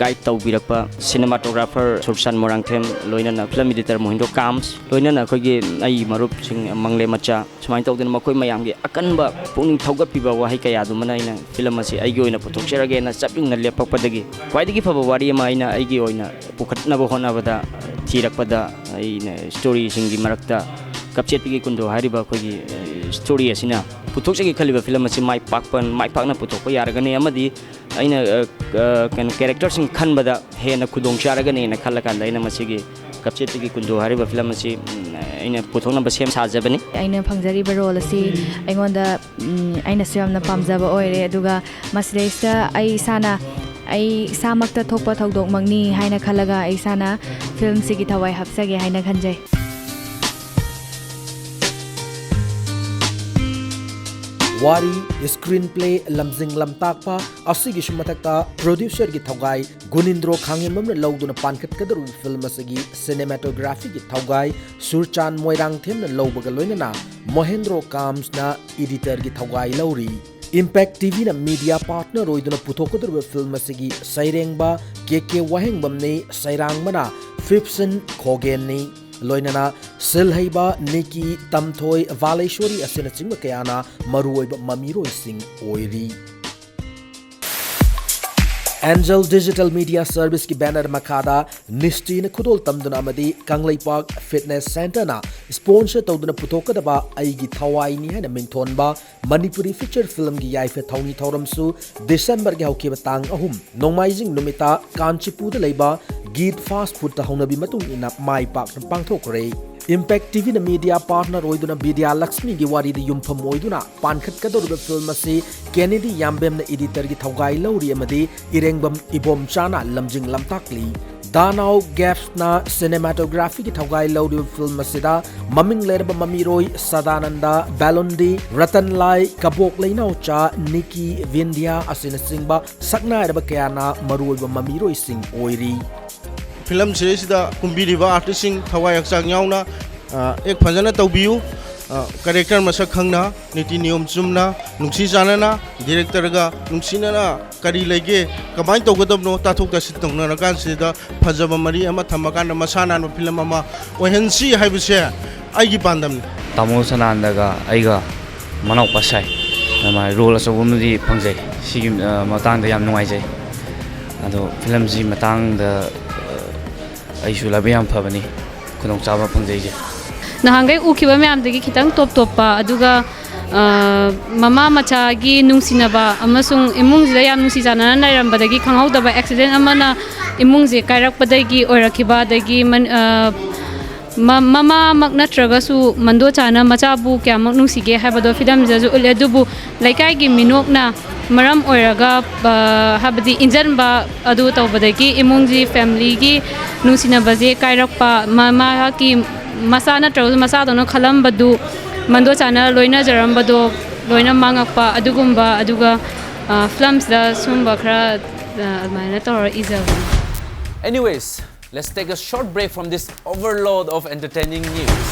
guide ꯇꯧꯕꯤꯔꯛꯄ cinematographer ꯁꯨꯔꯆꯥꯟ ꯃꯣꯏꯔꯥꯡꯊꯦꯝ, ꯂꯣꯏꯅꯅ film editor ꯃꯣꯍꯤꯟꯗ꯭ꯔꯣ ꯀꯥꯝꯁ, ꯂꯣꯏꯅꯅ ꯑꯩꯈꯣꯏꯒꯤ ꯑꯩ ꯃꯔꯨꯞꯁꯤꯡ ꯃꯪꯂꯦꯝ ꯃꯆꯥ, ꯁꯨꯃꯥꯏꯅ ꯇꯧꯗꯅ ꯃꯈꯣꯏ ꯃꯌꯥꯝꯒꯤ ꯑꯀꯟꯕ ꯄꯨꯛꯅꯤꯡ ꯊꯧꯒꯠꯄꯤꯕ ꯋꯥꯍꯩ ꯀꯌꯥꯗꯨꯃꯅ ꯑꯩꯅ film ꯑꯁꯤ ꯑꯩꯒꯤ ꯑꯣꯏꯅ ꯄꯨꯊꯣꯛꯆꯔꯒꯦꯅ ꯆꯞ ꯌꯨꯡꯅ ꯂꯦꯞꯄꯛꯄꯗꯒꯤ ꯈ꯭ꯋꯥꯏꯗꯒꯤ ꯐꯕ ꯋꯥꯔꯤ ꯑꯃ ꯑꯩꯅ ꯑꯩꯒꯤ ꯑꯣꯏꯅ ꯄꯨꯈꯠꯅꯕ ꯍꯣꯠꯅꯕꯗ, ꯊꯤꯔꯛꯄꯗ, ꯑꯩꯅ storyꯁꯤꯡꯒꯤ ꯃꯔꯛꯇ ꯀꯞꯆꯦꯠꯄꯤꯒꯤ ꯀꯨꯟꯗꯣ ꯍꯥꯏꯔꯤꯕ ꯑꯩꯈꯣꯏꯒꯤ, ꯑ, story ꯑꯁꯤꯅ ꯄꯨꯊꯣꯛꯆꯒꯦ ꯈꯜꯂꯤꯕ film ꯑꯁꯤ ꯃꯥꯏ ꯄꯥꯛꯄ, ꯃꯥꯏ ꯄꯥꯛꯅ ꯄꯨꯊꯣꯛꯄ ꯌꯥꯔꯒꯅꯤ ꯑꯃꯗꯤ ꯑꯩꯅ, ꯑ, ꯑ, ꯀꯩꯅꯣ, characterꯁꯤꯡ ꯈꯟꯕꯗ ꯍꯦꯟꯅ ꯈꯨꯗꯣꯡ ꯆꯥꯔꯒꯅꯤꯅ ꯈꯜꯂꯀꯥꯟꯗ ꯑꯩꯅ ꯃꯁꯤꯒꯤ ꯀꯞꯆꯦꯠꯄꯤꯒꯤ ꯀꯨꯟꯗꯣ ꯍꯥꯏꯔꯤꯕ film ꯑꯁꯤ, ꯎꯝ, ꯑꯩꯅ ꯄꯨꯊꯣꯛꯅꯕ ꯁꯦꯝ ꯁꯥꯖꯕꯅꯤ꯫ ꯑꯩꯅ ꯐꯪꯖꯔꯤꯕ role ꯑꯁꯤ ꯑꯩꯉꯣꯟꯗ, ꯎꯝ, ꯑꯩꯅꯁꯨ ꯌꯥꯝꯅ ꯄꯥꯝꯖꯕ ꯑꯣꯏꯔꯦ, ꯑꯗꯨꯒ ꯃꯁꯤꯗꯩꯁꯤꯗ ꯑꯩ ꯏꯁꯥꯅ, ꯑꯩ ꯏꯁꯥꯃꯛꯇ ꯊꯣꯛꯄ ꯊꯧꯗꯣꯛꯃꯛꯅꯤ ꯍꯥꯏꯅ ꯈꯜꯂꯒ ꯑꯩ ꯏꯁꯥꯅ filmꯁꯤꯒꯤ ꯊꯋꯥꯏ ꯍꯥꯞꯆꯒꯦ ꯍꯥꯏꯅ ꯈꯟꯖꯩ꯫ ꯋꯥꯔꯤ, screenplay, ꯂꯝꯖꯤꯡ ꯂꯝꯇꯥꯛꯄ ꯑꯁꯤꯒꯤꯁꯨ ꯃꯊꯛꯇ producerꯒꯤ ꯊꯧꯒꯥꯏ ꯒꯨꯅꯤꯟꯗ꯭ꯔꯣ ꯈꯥꯡꯉꯦꯝꯕꯝꯅ ꯂꯧꯗꯨꯅ ꯄꯥꯟꯈꯠꯀꯗꯧꯔꯤꯕ film ꯑꯁꯤꯒꯤ cinematographyꯒꯤ ꯊꯧꯒꯥꯏ ꯁꯨꯔꯆꯥꯟ ꯃꯣꯏꯔꯥꯡꯊꯦꯝꯅ ꯂꯧꯕꯒ ꯂꯣꯏꯅꯅ ꯃꯣꯍꯦꯟꯗ꯭ꯔꯣ ꯀꯥꯝꯁꯅ editorꯒꯤ ꯊꯧꯒꯥꯏ ꯂꯧꯔꯤ꯫ Impact TVꯅ media partner ꯑꯣꯏꯗꯨꯅ ꯄꯨꯊꯣꯛꯀꯗꯧꯔꯤꯕ film ꯑꯁꯤꯒꯤ ꯁꯩꯔꯦꯡꯕ ꯀꯦ ꯀꯦ ꯋꯥꯍꯦꯡꯕꯝꯅꯤ, ꯁꯩꯔꯥꯡꯕꯅ ꯐꯤꯞꯁꯟ ꯈꯣꯒꯦꯟꯅꯤ꯫ ꯂꯣꯏꯅꯅ ꯁꯤꯜꯍꯩꯕ ꯅꯤꯀꯤ, ꯇꯝꯊꯣꯏ, ꯚꯥꯂꯦꯁꯣꯔꯤ ꯑꯁꯤꯅꯆꯤꯡꯕ ꯀꯌꯥꯅ ꯃꯔꯨꯑꯣꯏꯕ ꯃꯃꯤꯔꯣꯏꯁꯤꯡ ꯑꯣꯏꯔꯤ꯫ Angel Digital Media Serviceꯀꯤ banner ꯃꯈꯥꯗ ꯅꯤꯁꯇꯤꯅ ꯈꯨꯗꯣꯜ ꯇꯝꯗꯨꯅ ꯑꯃꯗꯤ ꯀꯪꯂꯩꯄꯥꯛ Fitness Centreꯅ sponsor ꯇꯧꯗꯨꯅ ꯄꯨꯊꯣꯛꯀꯗꯕ ꯑꯩꯒꯤ ꯊꯋꯥꯏꯅꯤ ꯍꯥꯏꯅ ꯃꯤꯡꯊꯣꯟꯕ ꯃꯅꯤꯄꯨꯔꯤ feature filmꯒꯤ ꯌꯥꯏꯐ ꯊꯧꯅꯤ ꯊꯧꯔꯝꯁꯨ Decemberꯒꯤ ꯍꯧꯈꯤꯕ ꯇꯥꯡ ꯑꯍꯨꯝ ꯅꯣꯡꯃꯥꯏꯖꯤꯡ ꯅꯨꯃꯤꯠꯇ ꯀꯥꯟꯆꯤꯄꯨꯔꯗ ꯂꯩꯕ ꯒꯤꯠ Fast Foodꯇ ꯍꯧꯅꯕꯤ ꯃꯇꯨꯡ ꯏꯟꯅ ꯃꯥꯏ ꯄꯥꯛꯅ ꯄꯥꯡꯊꯣꯛꯈ꯭ꯔꯦ꯫ Impact TVꯅ media partner ꯑꯣꯏꯗꯨꯅ ꯕꯤꯗ꯭ꯌꯥ ꯂꯛꯁꯃꯤꯒꯤ ꯋꯥꯔꯤꯗ ꯌꯨꯝꯐꯝ ꯑꯣꯏꯗꯨꯅ ꯄꯥꯟꯈꯠꯀꯗꯧꯔꯤꯕ film ꯑꯁꯤ ꯀꯦꯅꯦꯗꯤ ꯌꯥꯝꯕꯦꯝꯅ editorꯒꯤ ꯊꯧꯒꯥꯏ ꯂꯧꯔꯤ ꯑꯃꯗꯤ ꯏꯔꯦꯡꯕꯝ ꯏꯕꯣꯝꯆꯥꯅ ꯂꯝꯖꯤꯡ ꯂꯝꯇꯥꯛꯂꯤ꯫ ꯗꯥꯅꯥꯎ ꯒꯦꯞꯁꯅ cinematographyꯒꯤ ꯊꯧꯒꯥꯏ ꯂꯧꯔꯤꯕ film ꯑꯁꯤꯗ ꯃꯃꯤꯡ ꯂꯩꯔꯕ ꯃꯃꯤꯔꯣꯏ ꯁꯗꯥꯅꯟꯗ ꯕꯦꯂꯨꯟꯗꯤ, ꯔꯇꯟ ꯂꯥꯏ, ꯀꯕꯣꯛ ꯂꯩꯅꯥꯎꯆꯥ, ꯅꯤꯀꯤ, ꯕꯤꯟꯗ꯭ꯌꯥ ꯑꯁꯤꯅꯆꯤꯡꯕ ꯁꯛꯅꯥꯏꯔꯕ ꯀꯌꯥꯅ ꯃꯔꯨꯑꯣꯏꯕ ꯃꯃꯤꯔꯣꯏꯁꯤꯡ ꯑꯣꯏꯔꯤ꯫ ꯐꯤꯂꯝ ꯁꯤꯔꯤꯁꯤꯗ ꯀꯨꯝꯕꯤꯔꯤꯕ ꯑꯥꯔꯇꯤꯁꯁꯤꯡ ꯊꯋꯥꯏ ꯍꯛꯆꯥꯡ ꯌꯥꯎꯅ ꯑꯦꯛ ꯐꯖꯅ ꯇꯧꯕꯤꯌꯨ꯫ ꯀꯦꯔꯦꯛꯇꯔ ꯃꯁꯛ ꯈꯪꯅ, ꯅꯤꯇꯤ ꯅꯤꯌꯣꯝ ꯆꯨꯝꯅ, ꯅꯨꯡꯁꯤ ꯆꯥꯟꯅꯅ, ꯗꯤꯔꯦꯛꯇꯔꯒ ꯅꯨꯡꯁꯤꯅꯅ ꯀꯔꯤ ꯂꯩꯒꯦ, ꯀꯃꯥꯏꯅ ꯇꯧꯒꯗꯕꯅꯣ ꯇꯥꯊꯣꯛ ꯇꯥꯁꯤꯟ ꯇꯧꯅꯔꯀꯥꯟꯁꯤꯗ ꯐꯖꯕ ꯃꯔꯤ ꯑꯃ ꯊꯝꯃꯀꯥꯟꯗ ꯃꯁꯥ ꯅꯥꯟꯕ ꯐꯤꯂꯝ ꯑꯃ ꯑꯣꯏꯍꯟꯁꯤ ꯍꯥꯏꯕꯁꯦ ꯑꯩꯒꯤ ꯄꯥꯟꯗꯝꯅꯤ꯫ ꯇꯥꯃꯣ ꯁꯅꯥꯅꯟꯗꯒ ꯑꯩꯒ ꯃꯅꯥꯎꯄꯥ ꯁꯥꯏ꯫ ꯑꯗꯨꯃꯥꯏꯅ ꯔꯣꯜ ꯑꯆꯧꯕ ꯑꯃꯗꯤ ꯐꯪꯖꯩ꯫ ꯁꯤꯒꯤ ꯃꯇꯥꯡꯗ ꯌꯥꯝ ꯅꯨꯡꯉꯥꯏꯖꯩ꯫ ꯑꯗꯣ ꯐꯤꯂꯝꯁꯤ ꯃꯇꯥꯡꯗ ꯑꯩꯁꯨ ꯂꯥꯏꯕꯛ ꯌꯥꯝ ꯐꯕꯅꯤ ꯈꯨꯗꯣꯡꯆꯥꯕ ꯐꯪꯖꯩꯁꯦ꯫ ꯅꯍꯥꯟꯈꯩ ꯎꯈꯤꯕ ꯃꯌꯥꯝꯗꯒꯤ ꯈꯤꯇꯪ ꯇꯣꯞ ꯇꯣꯞꯄ, ꯑꯗꯨꯒ ꯃꯃꯥ ꯃꯆꯥꯒꯤ ꯅꯨꯡꯁꯤꯅꯕ ꯑꯃꯁꯨꯡ ꯏꯃꯨꯡꯁꯤꯗ ꯌꯥꯝ ꯅꯨꯡꯁꯤ ꯆꯥꯟꯅꯅ ꯂꯩꯔꯝꯕꯗꯒꯤ ꯈꯪꯍꯧꯗꯕ ꯑꯦꯛꯁꯤꯗꯦꯟ ꯑꯃꯅ ꯏꯃꯨꯡꯁꯦ ꯀꯥꯏꯔꯛꯄꯗꯒꯤ ꯑꯣꯏꯔꯛꯈꯤꯕ, ꯑꯗꯒꯤ ꯃꯃꯥꯃꯛ ꯅꯠꯇ꯭ꯔꯒꯁꯨ ꯃꯟꯗꯣꯆꯥꯅ ꯃꯆꯥꯕꯨ ꯀꯌꯥꯃꯨꯛ ꯅꯨꯡꯁꯤꯒꯦ ꯍꯥꯏꯕꯗꯣ ꯐꯤꯂꯝꯁꯤꯗꯁꯨ ꯎꯠꯂꯦ꯫ ꯑꯗꯨꯕꯨ ꯂꯩꯀꯥꯏꯒꯤ ꯃꯤꯅꯣꯛꯅ ꯃꯔꯝ ꯑꯣꯏꯔꯒ ꯍꯥꯏꯕꯗꯤ ꯏꯟꯖꯟꯕ ꯑꯗꯨ ꯇꯧꯕꯗꯒꯤ ꯏꯃꯨꯡꯒꯤ ꯐꯦꯃꯤꯂꯤꯒꯤ ꯅꯨꯡꯁꯤꯅꯕꯁꯦ ꯀꯥꯏꯔꯛꯄ, ꯃꯍꯥꯛꯀꯤ ꯃꯆꯥ ꯅꯠꯇ꯭ꯔꯒꯁꯨ ꯃꯆꯥꯗꯧꯅ ꯈꯜꯂꯝꯕꯗꯨ ꯃꯟꯗꯣꯆꯥꯅ ꯂꯣꯏꯅꯖꯔꯝꯕꯗꯣ ꯂꯣꯏꯅ ꯃꯥꯡꯉꯛꯄ ꯑꯗꯨꯒꯨꯝꯕ, ꯑꯗꯨꯒ ꯐꯤꯂꯝꯁꯤꯗ ꯁꯨꯝꯕ ꯈꯔ ꯑꯗꯨꯃꯥꯏꯅ ꯇꯧꯔꯒ ꯏꯖꯕꯅꯤ꯫ Anyways, let's take a short break from this overload of entertaining news.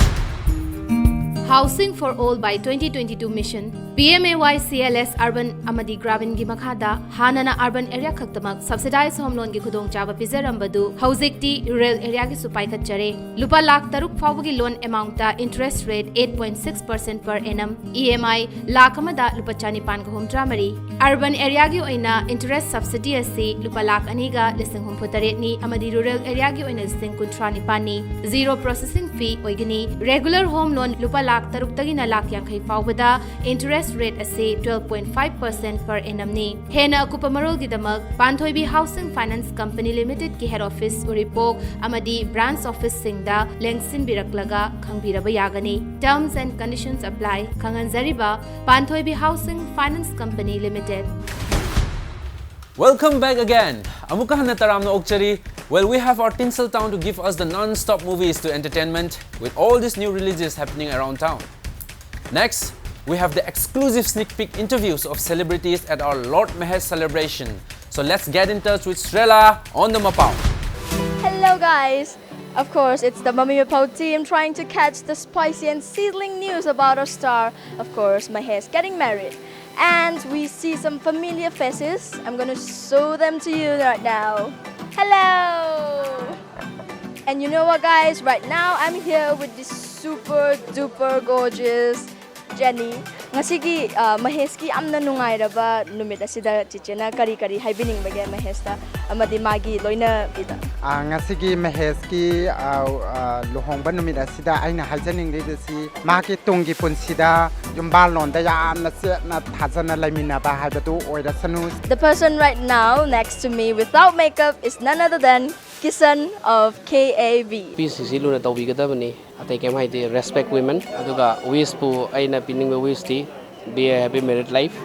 Housing for All by twenty twenty-two Mission, PMAY CLS Urban ꯑꯃꯗꯤ Graminꯒꯤ ꯃꯈꯥꯗ ꯍꯥꯟꯅꯅ urban area ꯈꯛꯇꯃꯛ subsidized home loanꯒꯤ ꯈꯨꯗꯣꯡꯆꯥꯕ ꯄꯤꯖꯔꯝꯕꯗꯨ ꯍꯧꯖꯤꯛꯇꯤ rural areaꯒꯤꯁꯨ ꯄꯥꯏꯈꯠꯆꯔꯦ꯫ ꯂꯨꯄꯥ ꯂꯥꯈ ꯇꯔꯨꯛ ꯐꯥꯎꯕꯒꯤ loan amountꯇ interest rate eight point six percent per annum, EMI lakh ꯑꯃꯗ ꯂꯨꯄꯥ ꯆꯅꯤꯄꯥꯟꯒ ꯍꯨꯝꯗ꯭ꯔꯥ ꯃꯔꯤ꯫ Urban areaꯒꯤ ꯑꯣꯏꯅ interest subsidy ꯑꯁꯤ ꯂꯨꯄꯥ ꯂꯥꯈ ꯑꯅꯤꯒ ꯂꯤꯁꯤꯡ ꯍꯨꯝꯐꯨ ꯇꯔꯦꯠꯅꯤ ꯑꯃꯗꯤ rural areaꯒꯤ ꯑꯣꯏꯅ ꯂꯤꯁꯤꯡ ꯀꯨꯟꯊ꯭ꯔꯥ ꯅꯤꯄꯥꯟꯅꯤ꯫ Zero processing fee ꯑꯣꯏꯒꯅꯤ꯫ Regular home loan ꯂꯨꯄꯥ ꯂꯥꯈ ꯇꯔꯨꯛꯇꯒꯤꯅ ꯂꯥꯈ ꯌꯥꯡꯈꯩ ꯐꯥꯎꯕꯗ interest Interest rate ꯑꯁꯤ twelve point five percent per annum ꯅꯤ꯫ ꯍꯦꯟꯅ ꯑꯀꯨꯞꯄ ꯃꯔꯣꯜꯒꯤꯗꯃꯛ ꯄꯥꯟꯊꯣꯏꯕꯤ Housing Finance Company Limited ꯀꯤ head office ꯎꯔꯤꯄꯣꯛ ꯑꯃꯗꯤ branch office ꯁꯤꯡꯗ ꯂꯦꯡꯁꯤꯟꯕꯤꯔꯛꯂꯒ ꯈꯪꯕꯤꯔꯕ ꯌꯥꯒꯅꯤ꯫ Terms and conditions apply꯫ ꯈꯪꯍꯟꯖꯔꯤꯕ Panthoibi Housing Finance Company Limited꯫ Welcome back again. ꯑꯃꯨꯛꯀ ꯍꯟꯅ ꯇꯔꯥꯝꯅ ꯑꯣꯛꯆꯔꯤ꯫ Well, we have our Tinsel Town to give us the non-stop movies to entertainment with all these new releases happening around town. Next, we have the exclusive sneak peek interviews of celebrities at our Lord Mahesh celebration. So let's get in touch with Srela on the Mapao. Hello, guys! Of course, it's the Mummy Mapao team trying to catch the spicy and sizzling news about our star, of course, Mahesh getting married. And we see some familiar faces. I'm gonna show them to you right now. Hello! And you know what, guys? Right now, I'm here with this super duper gorgeous Jenny. ꯉꯁꯤꯒꯤ ꯃꯍꯦꯁꯀꯤ ꯌꯥꯝꯅ ꯅꯨꯡꯉꯥꯏꯔꯕ ꯅꯨꯃꯤꯠ ꯑꯁꯤꯗ ꯆꯤꯆꯦꯅ ꯀꯔꯤ ꯀꯔꯤ ꯍꯥꯏꯕꯤꯅꯤꯡꯕꯒꯦ ꯃꯍꯦꯁꯇ ꯑꯃꯗꯤ ꯃꯥꯒꯤ ꯂꯣꯏꯅꯕꯤꯗ? ꯉꯁꯤꯒꯤ ꯃꯍꯦꯁꯀꯤ ꯂꯨꯍꯣꯡꯕ ꯅꯨꯃꯤꯠ ꯑꯁꯤꯗ ꯑꯩꯅ ꯍꯥꯏꯖꯅꯤꯡꯂꯤꯕꯁꯤ ꯃꯍꯥꯛꯀꯤ ꯇꯨꯡꯒꯤ ꯄꯨꯟꯁꯤꯗ ꯌꯨꯝꯕꯥꯜꯂꯣꯟꯗ ꯌꯥꯝꯅ ꯆꯦꯠꯅ ꯊꯥꯖꯅ ꯂꯩꯃꯤꯟꯅꯕ ꯍꯥꯏꯕꯗꯨ ꯑꯣꯏꯔꯁꯅꯨ꯫ The person right now next to me without makeup is none other than Kisan of K A V. ꯅꯨꯄꯤꯁꯤꯡꯁꯤ ꯂꯨꯅ ꯇꯧꯕꯤꯒꯗꯕꯅꯤ꯫ ꯑꯇꯩ ꯀꯩꯝ ꯍꯥꯏꯗꯦ, respect women. ꯑꯗꯨꯒ wishꯄꯨ ꯑꯩꯅ ꯄꯤꯅꯤꯡꯕ wishꯇꯤ be a happy married life.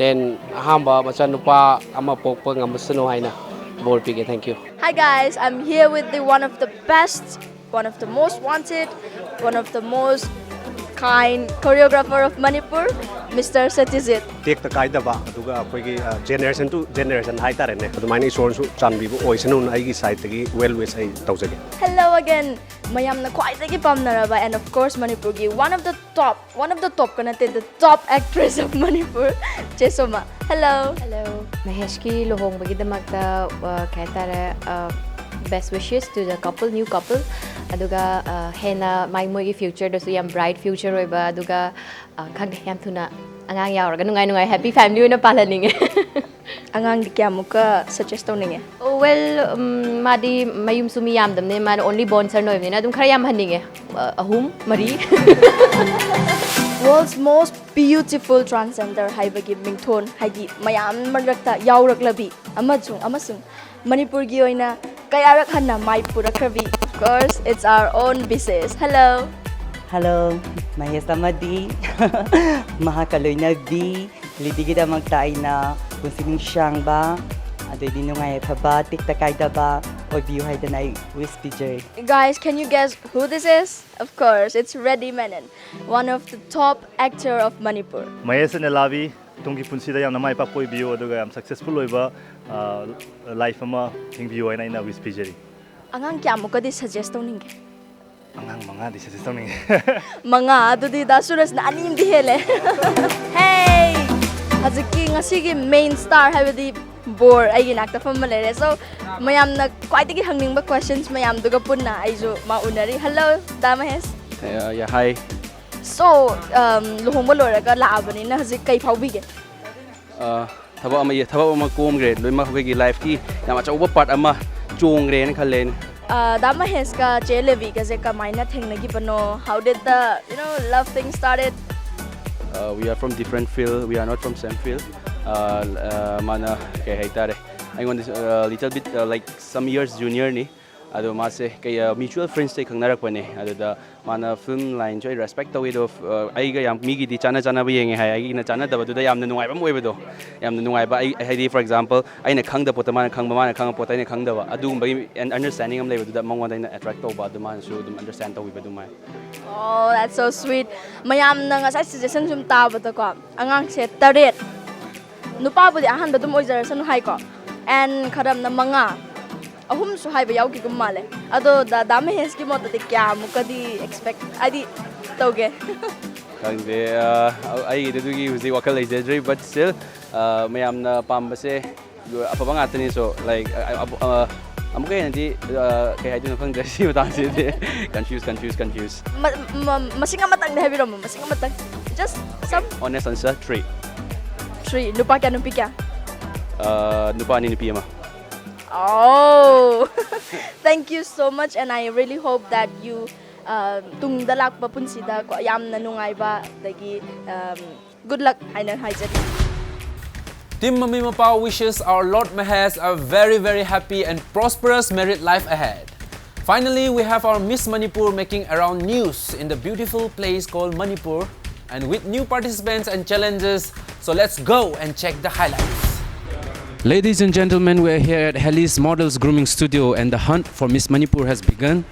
Then ꯑꯍꯥꯟꯕ ꯃꯆꯥꯅꯨꯄꯥ ꯑꯃ ꯄꯣꯛꯄ ꯉꯝꯃꯁꯅꯨ ꯍꯥꯏꯅ ꯕꯣꯔ ꯄꯤꯒꯦ꯫ Thank you. Hi guys, I'm here with the one of the best, one of the most wanted, one of the most kind choreographer of Manipur, Mister Satyajit. ꯇꯦꯛꯇ ꯀꯥꯏꯗꯕ, ꯑꯗꯨꯒ ꯑꯩꯈꯣꯏꯒꯤ generation to generation ꯍꯥꯏꯇꯥꯔꯦꯅꯦ, ꯑꯗꯨꯃꯥꯏꯅ ꯏꯁꯣꯔꯅꯁꯨ ꯆꯥꯟꯕꯤꯕ ꯑꯣꯏꯁꯅꯨꯅ ꯑꯩꯒꯤ sideꯇꯒꯤ well wish ꯑꯩ ꯇꯧꯖꯒꯦ꯫ Hello again. ꯃꯌꯥꯝꯅ ꯈ꯭ꯋꯥꯏꯗꯒꯤ ꯄꯥꯝꯅꯔꯕ and of course ꯃꯅꯤꯄꯨꯔꯒꯤ one of the top, one of the topꯀ ꯅꯠꯇꯦ, the top actress of Manipur, ꯆꯦ ꯁꯣꯃꯥ꯫ Hello. Hello. ꯃꯍꯦꯁꯀꯤ ꯂꯨꯍꯣꯡꯕꯒꯤꯗꯃꯛꯇ ꯀꯩ ꯍꯥꯏꯇꯥꯔꯦ, best wishes to the couple, new couple. ꯑꯗꯨꯒ ꯍꯦꯟꯅ ꯃꯥꯏ ꯃꯣꯏꯒꯤ futureꯗꯁꯨ ꯌꯥꯝ bright future ꯑꯣꯏꯕ, ꯑꯗꯨꯒ ꯈꯪꯗꯦ, ꯌꯥꯝ ꯊꯨꯅ ꯑꯉꯥꯡ ꯌꯥꯎꯔꯒ ꯅꯨꯡꯉꯥꯏ ꯅꯨꯡꯉꯥꯏ happy family ꯑꯣꯏꯅ ꯄꯥꯜꯍꯟꯅꯤꯡꯉꯦ꯫ ꯑꯉꯥꯡꯗꯤ ꯀꯌꯥꯃꯨꯛꯀ suggest ꯇꯧꯅꯤꯡꯉꯦ? Oh, well, ꯃꯥꯗꯤ ꯃꯌꯨꯝꯁꯨ ꯃꯤ ꯌꯥꯝꯗꯕꯅꯤꯅ, ꯃꯥꯅ only born son ꯑꯣꯏꯕꯅꯤꯅ ꯑꯗꯨꯝ ꯈꯔ ꯌꯥꯝꯍꯟꯅꯤꯡꯉꯦ꯫ ꯑꯍꯨꯝ, ꯃꯔꯤ꯫ World's most beautiful transgender ꯍꯥꯏꯕꯒꯤ ꯃꯤꯡꯊꯣꯟ, ꯍꯥꯏꯗꯤ ꯃꯌꯥꯝ ꯃꯔꯛꯇ ꯌꯥꯎꯔꯛꯂꯕꯤ ꯑꯃꯁꯨꯡ ꯑꯃꯁꯨꯡ ꯃꯅꯤꯄꯨꯔꯒꯤ ꯑꯣꯏꯅ ꯀꯌꯥꯔꯛ ꯍꯟꯅ ꯃꯥꯏ ꯄꯨꯔꯛꯈ꯭ꯔꯕꯤ, of course, it's our own Bises. Hello! Hello, Mahesh ꯑꯃꯗꯤ ꯃꯍꯥꯛꯀ ꯂꯣꯏꯅꯕꯤ ꯂꯤꯗꯤꯒꯤꯗꯃꯛꯇ ꯑꯩꯅ ꯄꯨꯟꯁꯤ ꯅꯨꯡꯁꯥꯡꯕ, ꯑꯗꯩꯗꯤ ꯅꯨꯡꯉꯥꯏ ꯌꯥꯏꯐꯕ ꯇꯦꯛꯇ ꯀꯥꯏꯗꯕ ꯑꯣꯏꯕꯤꯌꯨ ꯍꯥꯏꯗꯅ ꯑꯩ wish ꯄꯤꯖꯔꯤ꯫ Guys, can you guess who this is? Of course, it's Reddy Menon, one of the top actor of Manipur. Mahesh N ꯑꯦꯂꯥꯕꯤ, ꯇꯨꯡꯒꯤ ꯄꯨꯟꯁꯤꯗ ꯌꯥꯝꯅ ꯃꯥꯏ ꯄꯥꯛꯄ ꯑꯣꯏꯕꯤꯌꯨ, ꯑꯗꯨꯒ ꯌꯥꯝ successful ꯑꯣꯏꯕ life ꯑꯃ ꯍꯤꯡꯕꯤꯌꯨ ꯍꯥꯏꯅ ꯑꯩꯅ wish ꯄꯤꯖꯔꯤ꯫ ꯑꯉꯥꯡ ꯀꯌꯥꯃꯨꯛꯀꯗꯤ suggest ꯇꯧꯅꯤꯡꯒꯦ? ꯑꯉꯥꯡ ꯃꯉꯥꯗꯤ suggest ꯇꯧꯅꯤꯡꯉꯤ꯫ ꯃꯉꯥ? ꯑꯗꯨꯗꯤ ꯗꯥ ꯁꯨꯔꯖꯅ ꯑꯅꯤ ꯑꯃꯗꯤ ꯍꯦꯜꯂꯦ꯫ Hey! ꯍꯧꯖꯤꯛꯀꯤ ꯉꯁꯤꯒꯤ main star ꯍꯥꯏꯕꯗꯤ ꯕꯣꯔ ꯑꯩꯒꯤ ꯅꯥꯛꯇ ꯐꯝꯃ ꯂꯩꯔꯦ꯫ So, ꯃꯌꯥꯝꯅ ꯈ꯭ꯋꯥꯏꯗꯒꯤ ꯍꯪꯅꯤꯡꯕ questions ꯃꯌꯥꯝꯗꯨꯒ ꯄꯨꯟꯅ ꯑꯩꯁꯨ ꯃꯥ ꯎꯅꯔꯤ꯫ Hello, ꯗꯥ Mahesh. Yeah, yeah, hi. So, um, ꯂꯨꯍꯣꯡꯕ ꯂꯣꯏꯔꯒ ꯂꯥꯛꯑꯕꯅꯤꯅ ꯍꯧꯖꯤꯛ ꯀꯩ ꯐꯥꯎꯕꯤꯒꯦ? Uh, ꯊꯕꯛ ꯑꯃ ꯊꯕꯛ ꯑꯃ ꯀꯣꯝꯈ꯭ꯔꯦ, ꯂꯣꯏꯅꯃꯛ ꯑꯩꯈꯣꯏꯒꯤ lifeꯀꯤ ꯌꯥꯝ ꯑꯆꯧꯕ part ꯑꯃ ꯆꯣꯡꯈ꯭ꯔꯦꯅ ꯈꯜꯂꯦ ꯑꯩꯅ꯫ Uh, ꯗꯥ ꯃꯍꯦꯁꯀ ꯆꯦ ꯂꯦꯕꯤꯒꯁꯦ ꯀꯃꯥꯏꯅ ꯊꯦꯡꯅꯈꯤꯕꯅꯣ? How did the, you know, love thing started? Uh, we are from different field, we are not from same field. Uh, uh, ꯃꯥꯅ ꯀꯩ ꯍꯥꯏꯇꯥꯔꯦ, ꯑꯩꯉꯣꯟꯗ uh, little bit uh, like some years juniorꯅꯤ꯫ ꯑꯗꯣ ꯃꯥꯁꯦ ꯀꯩ uh, mutual friendsꯇꯩ ꯈꯪꯅꯔꯛꯄꯅꯦ꯫ ꯑꯗꯨꯗ ꯃꯥꯅ film lineꯁꯨ ꯑꯩ respect ꯇꯧꯋꯤ, ꯑꯗꯣ ꯑꯩꯒ ꯌꯥꯝ ꯃꯤꯒꯤꯗꯤ ꯆꯥꯟꯅ ꯆꯥꯟꯅꯕ ꯌꯦꯡꯉꯦ ꯍꯥꯏ, ꯑꯩꯒꯤꯅ ꯆꯥꯟꯅꯗꯕꯗꯨꯗ ꯌꯥꯝꯅ ꯅꯨꯡꯉꯥꯏꯕ ꯑꯃ ꯑꯣꯏꯕꯗꯣ꯫ ꯌꯥꯝꯅ ꯅꯨꯡꯉꯥꯏꯕ, ꯑꯩ ꯍꯥꯏꯗꯤ for example ꯑꯩꯅ ꯈꯪꯗꯕ ꯄꯣꯠꯇ ꯃꯥꯅ ꯈꯪꯕ, ꯃꯥꯅ ꯈꯪꯕ ꯄꯣꯠꯇ ꯑꯩꯅ ꯈꯪꯗꯕ, ꯑꯗꯨꯒꯨꯝꯕꯒꯤ understanding ꯑꯃ ꯂꯩꯕꯗꯨꯗ ꯃꯉꯣꯟꯗ ꯑꯩꯅ attract ꯇꯧꯕ, ꯑꯗꯨ ꯃꯥꯅꯁꯨ ꯑꯗꯨꯝ understand ꯇꯧꯕꯤꯕ ꯑꯗꯨꯃꯥꯏꯅ꯫ Oh, that's so sweet. ꯃꯌꯥꯝꯅ ꯉꯁꯥꯏ suggestion ꯁꯨꯝ ꯇꯥꯕꯗꯀꯣ, ꯑꯉꯥꯡꯁꯦ ꯇꯔꯦꯠ, ꯅꯨꯄꯥꯕꯨꯗꯤ ꯑꯍꯥꯟꯕ ꯑꯗꯨꯝ ꯑꯣꯏꯖꯔꯁꯅꯨ ꯍꯥꯏꯀꯣ, and ꯈꯔ ꯑꯃꯅ ꯃꯉꯥ, ꯑꯍꯨꯝꯁꯨ ꯍꯥꯏꯕ ꯌꯥꯎꯈꯤꯒꯨꯝ ꯃꯥꯜꯂꯦ꯫ ꯑꯗꯣ ꯗꯥ ꯃꯍꯦꯁꯀꯤ ꯃꯣꯠꯇꯗꯤ ꯀꯌꯥꯃꯨꯛꯀꯗꯤ expect ꯍꯥꯏꯗꯤ ꯇꯧꯒꯦ? ꯈꯪꯗꯦ꯫ ꯑ, ꯑꯩꯒꯤꯗꯤ ꯑꯗꯨꯒꯤ ꯍꯧꯖꯤꯛ ꯋꯥꯈꯜ ꯂꯩꯖꯗ꯭ꯔꯤ, but still ꯑ, ꯃꯌꯥꯝꯅ ꯄꯥꯝꯕꯁꯦ ꯑꯐꯕ ꯉꯥꯛꯇꯅꯤ꯫ So like ꯑ, ꯑ, ꯑ, ꯑꯃꯨꯛꯀ ꯍꯦꯟꯅꯗꯤ ꯑ, ꯀꯩ ꯍꯥꯏꯗꯣꯏꯅꯣ ꯈꯪꯗ꯭ꯔꯦ ꯁꯤ ꯃꯇꯥꯡꯁꯤꯗꯤ꯫ Confuse, confuse, confuse. ꯃ- ꯃ- ꯃꯁꯤꯡ ꯑꯃꯇꯪꯗꯤ ꯍꯥꯏꯕꯤꯔꯝꯃꯣ, ꯃꯁꯤꯡ ꯑꯃꯇꯪ, just some. Honest answer, three. Three. ꯅꯨꯄꯥ ꯀꯌꯥ, ꯅꯨꯄꯤ ꯀꯌꯥ? ꯑ, ꯅꯨꯄꯥ ꯑꯅꯤ, ꯅꯨꯄꯤ ꯑꯃ꯫ Oh, thank you so much, and I really hope that you ꯑ, ꯇꯨꯡꯗ ꯂꯥꯛꯄ ꯄꯨꯟꯁꯤꯗ ꯀꯣ, ꯌꯥꯝꯅ ꯅꯨꯡꯉꯥꯏꯕ, ꯑꯗꯒꯤ, ꯑꯝ, good luck ꯍꯥꯏꯅ ꯍꯥꯏꯖꯔꯤ꯫ Team Mami Mapao wishes our Lord Mahesh a very, very happy and prosperous married life ahead. Finally, we have our Miss Manipur making around news in the beautiful place called Manipur, and with new participants and challenges. So let's go and check the highlights. Ladies and gentlemen, we are here at Helly's Models Grooming Studio, and the hunt for Miss Manipur has begun.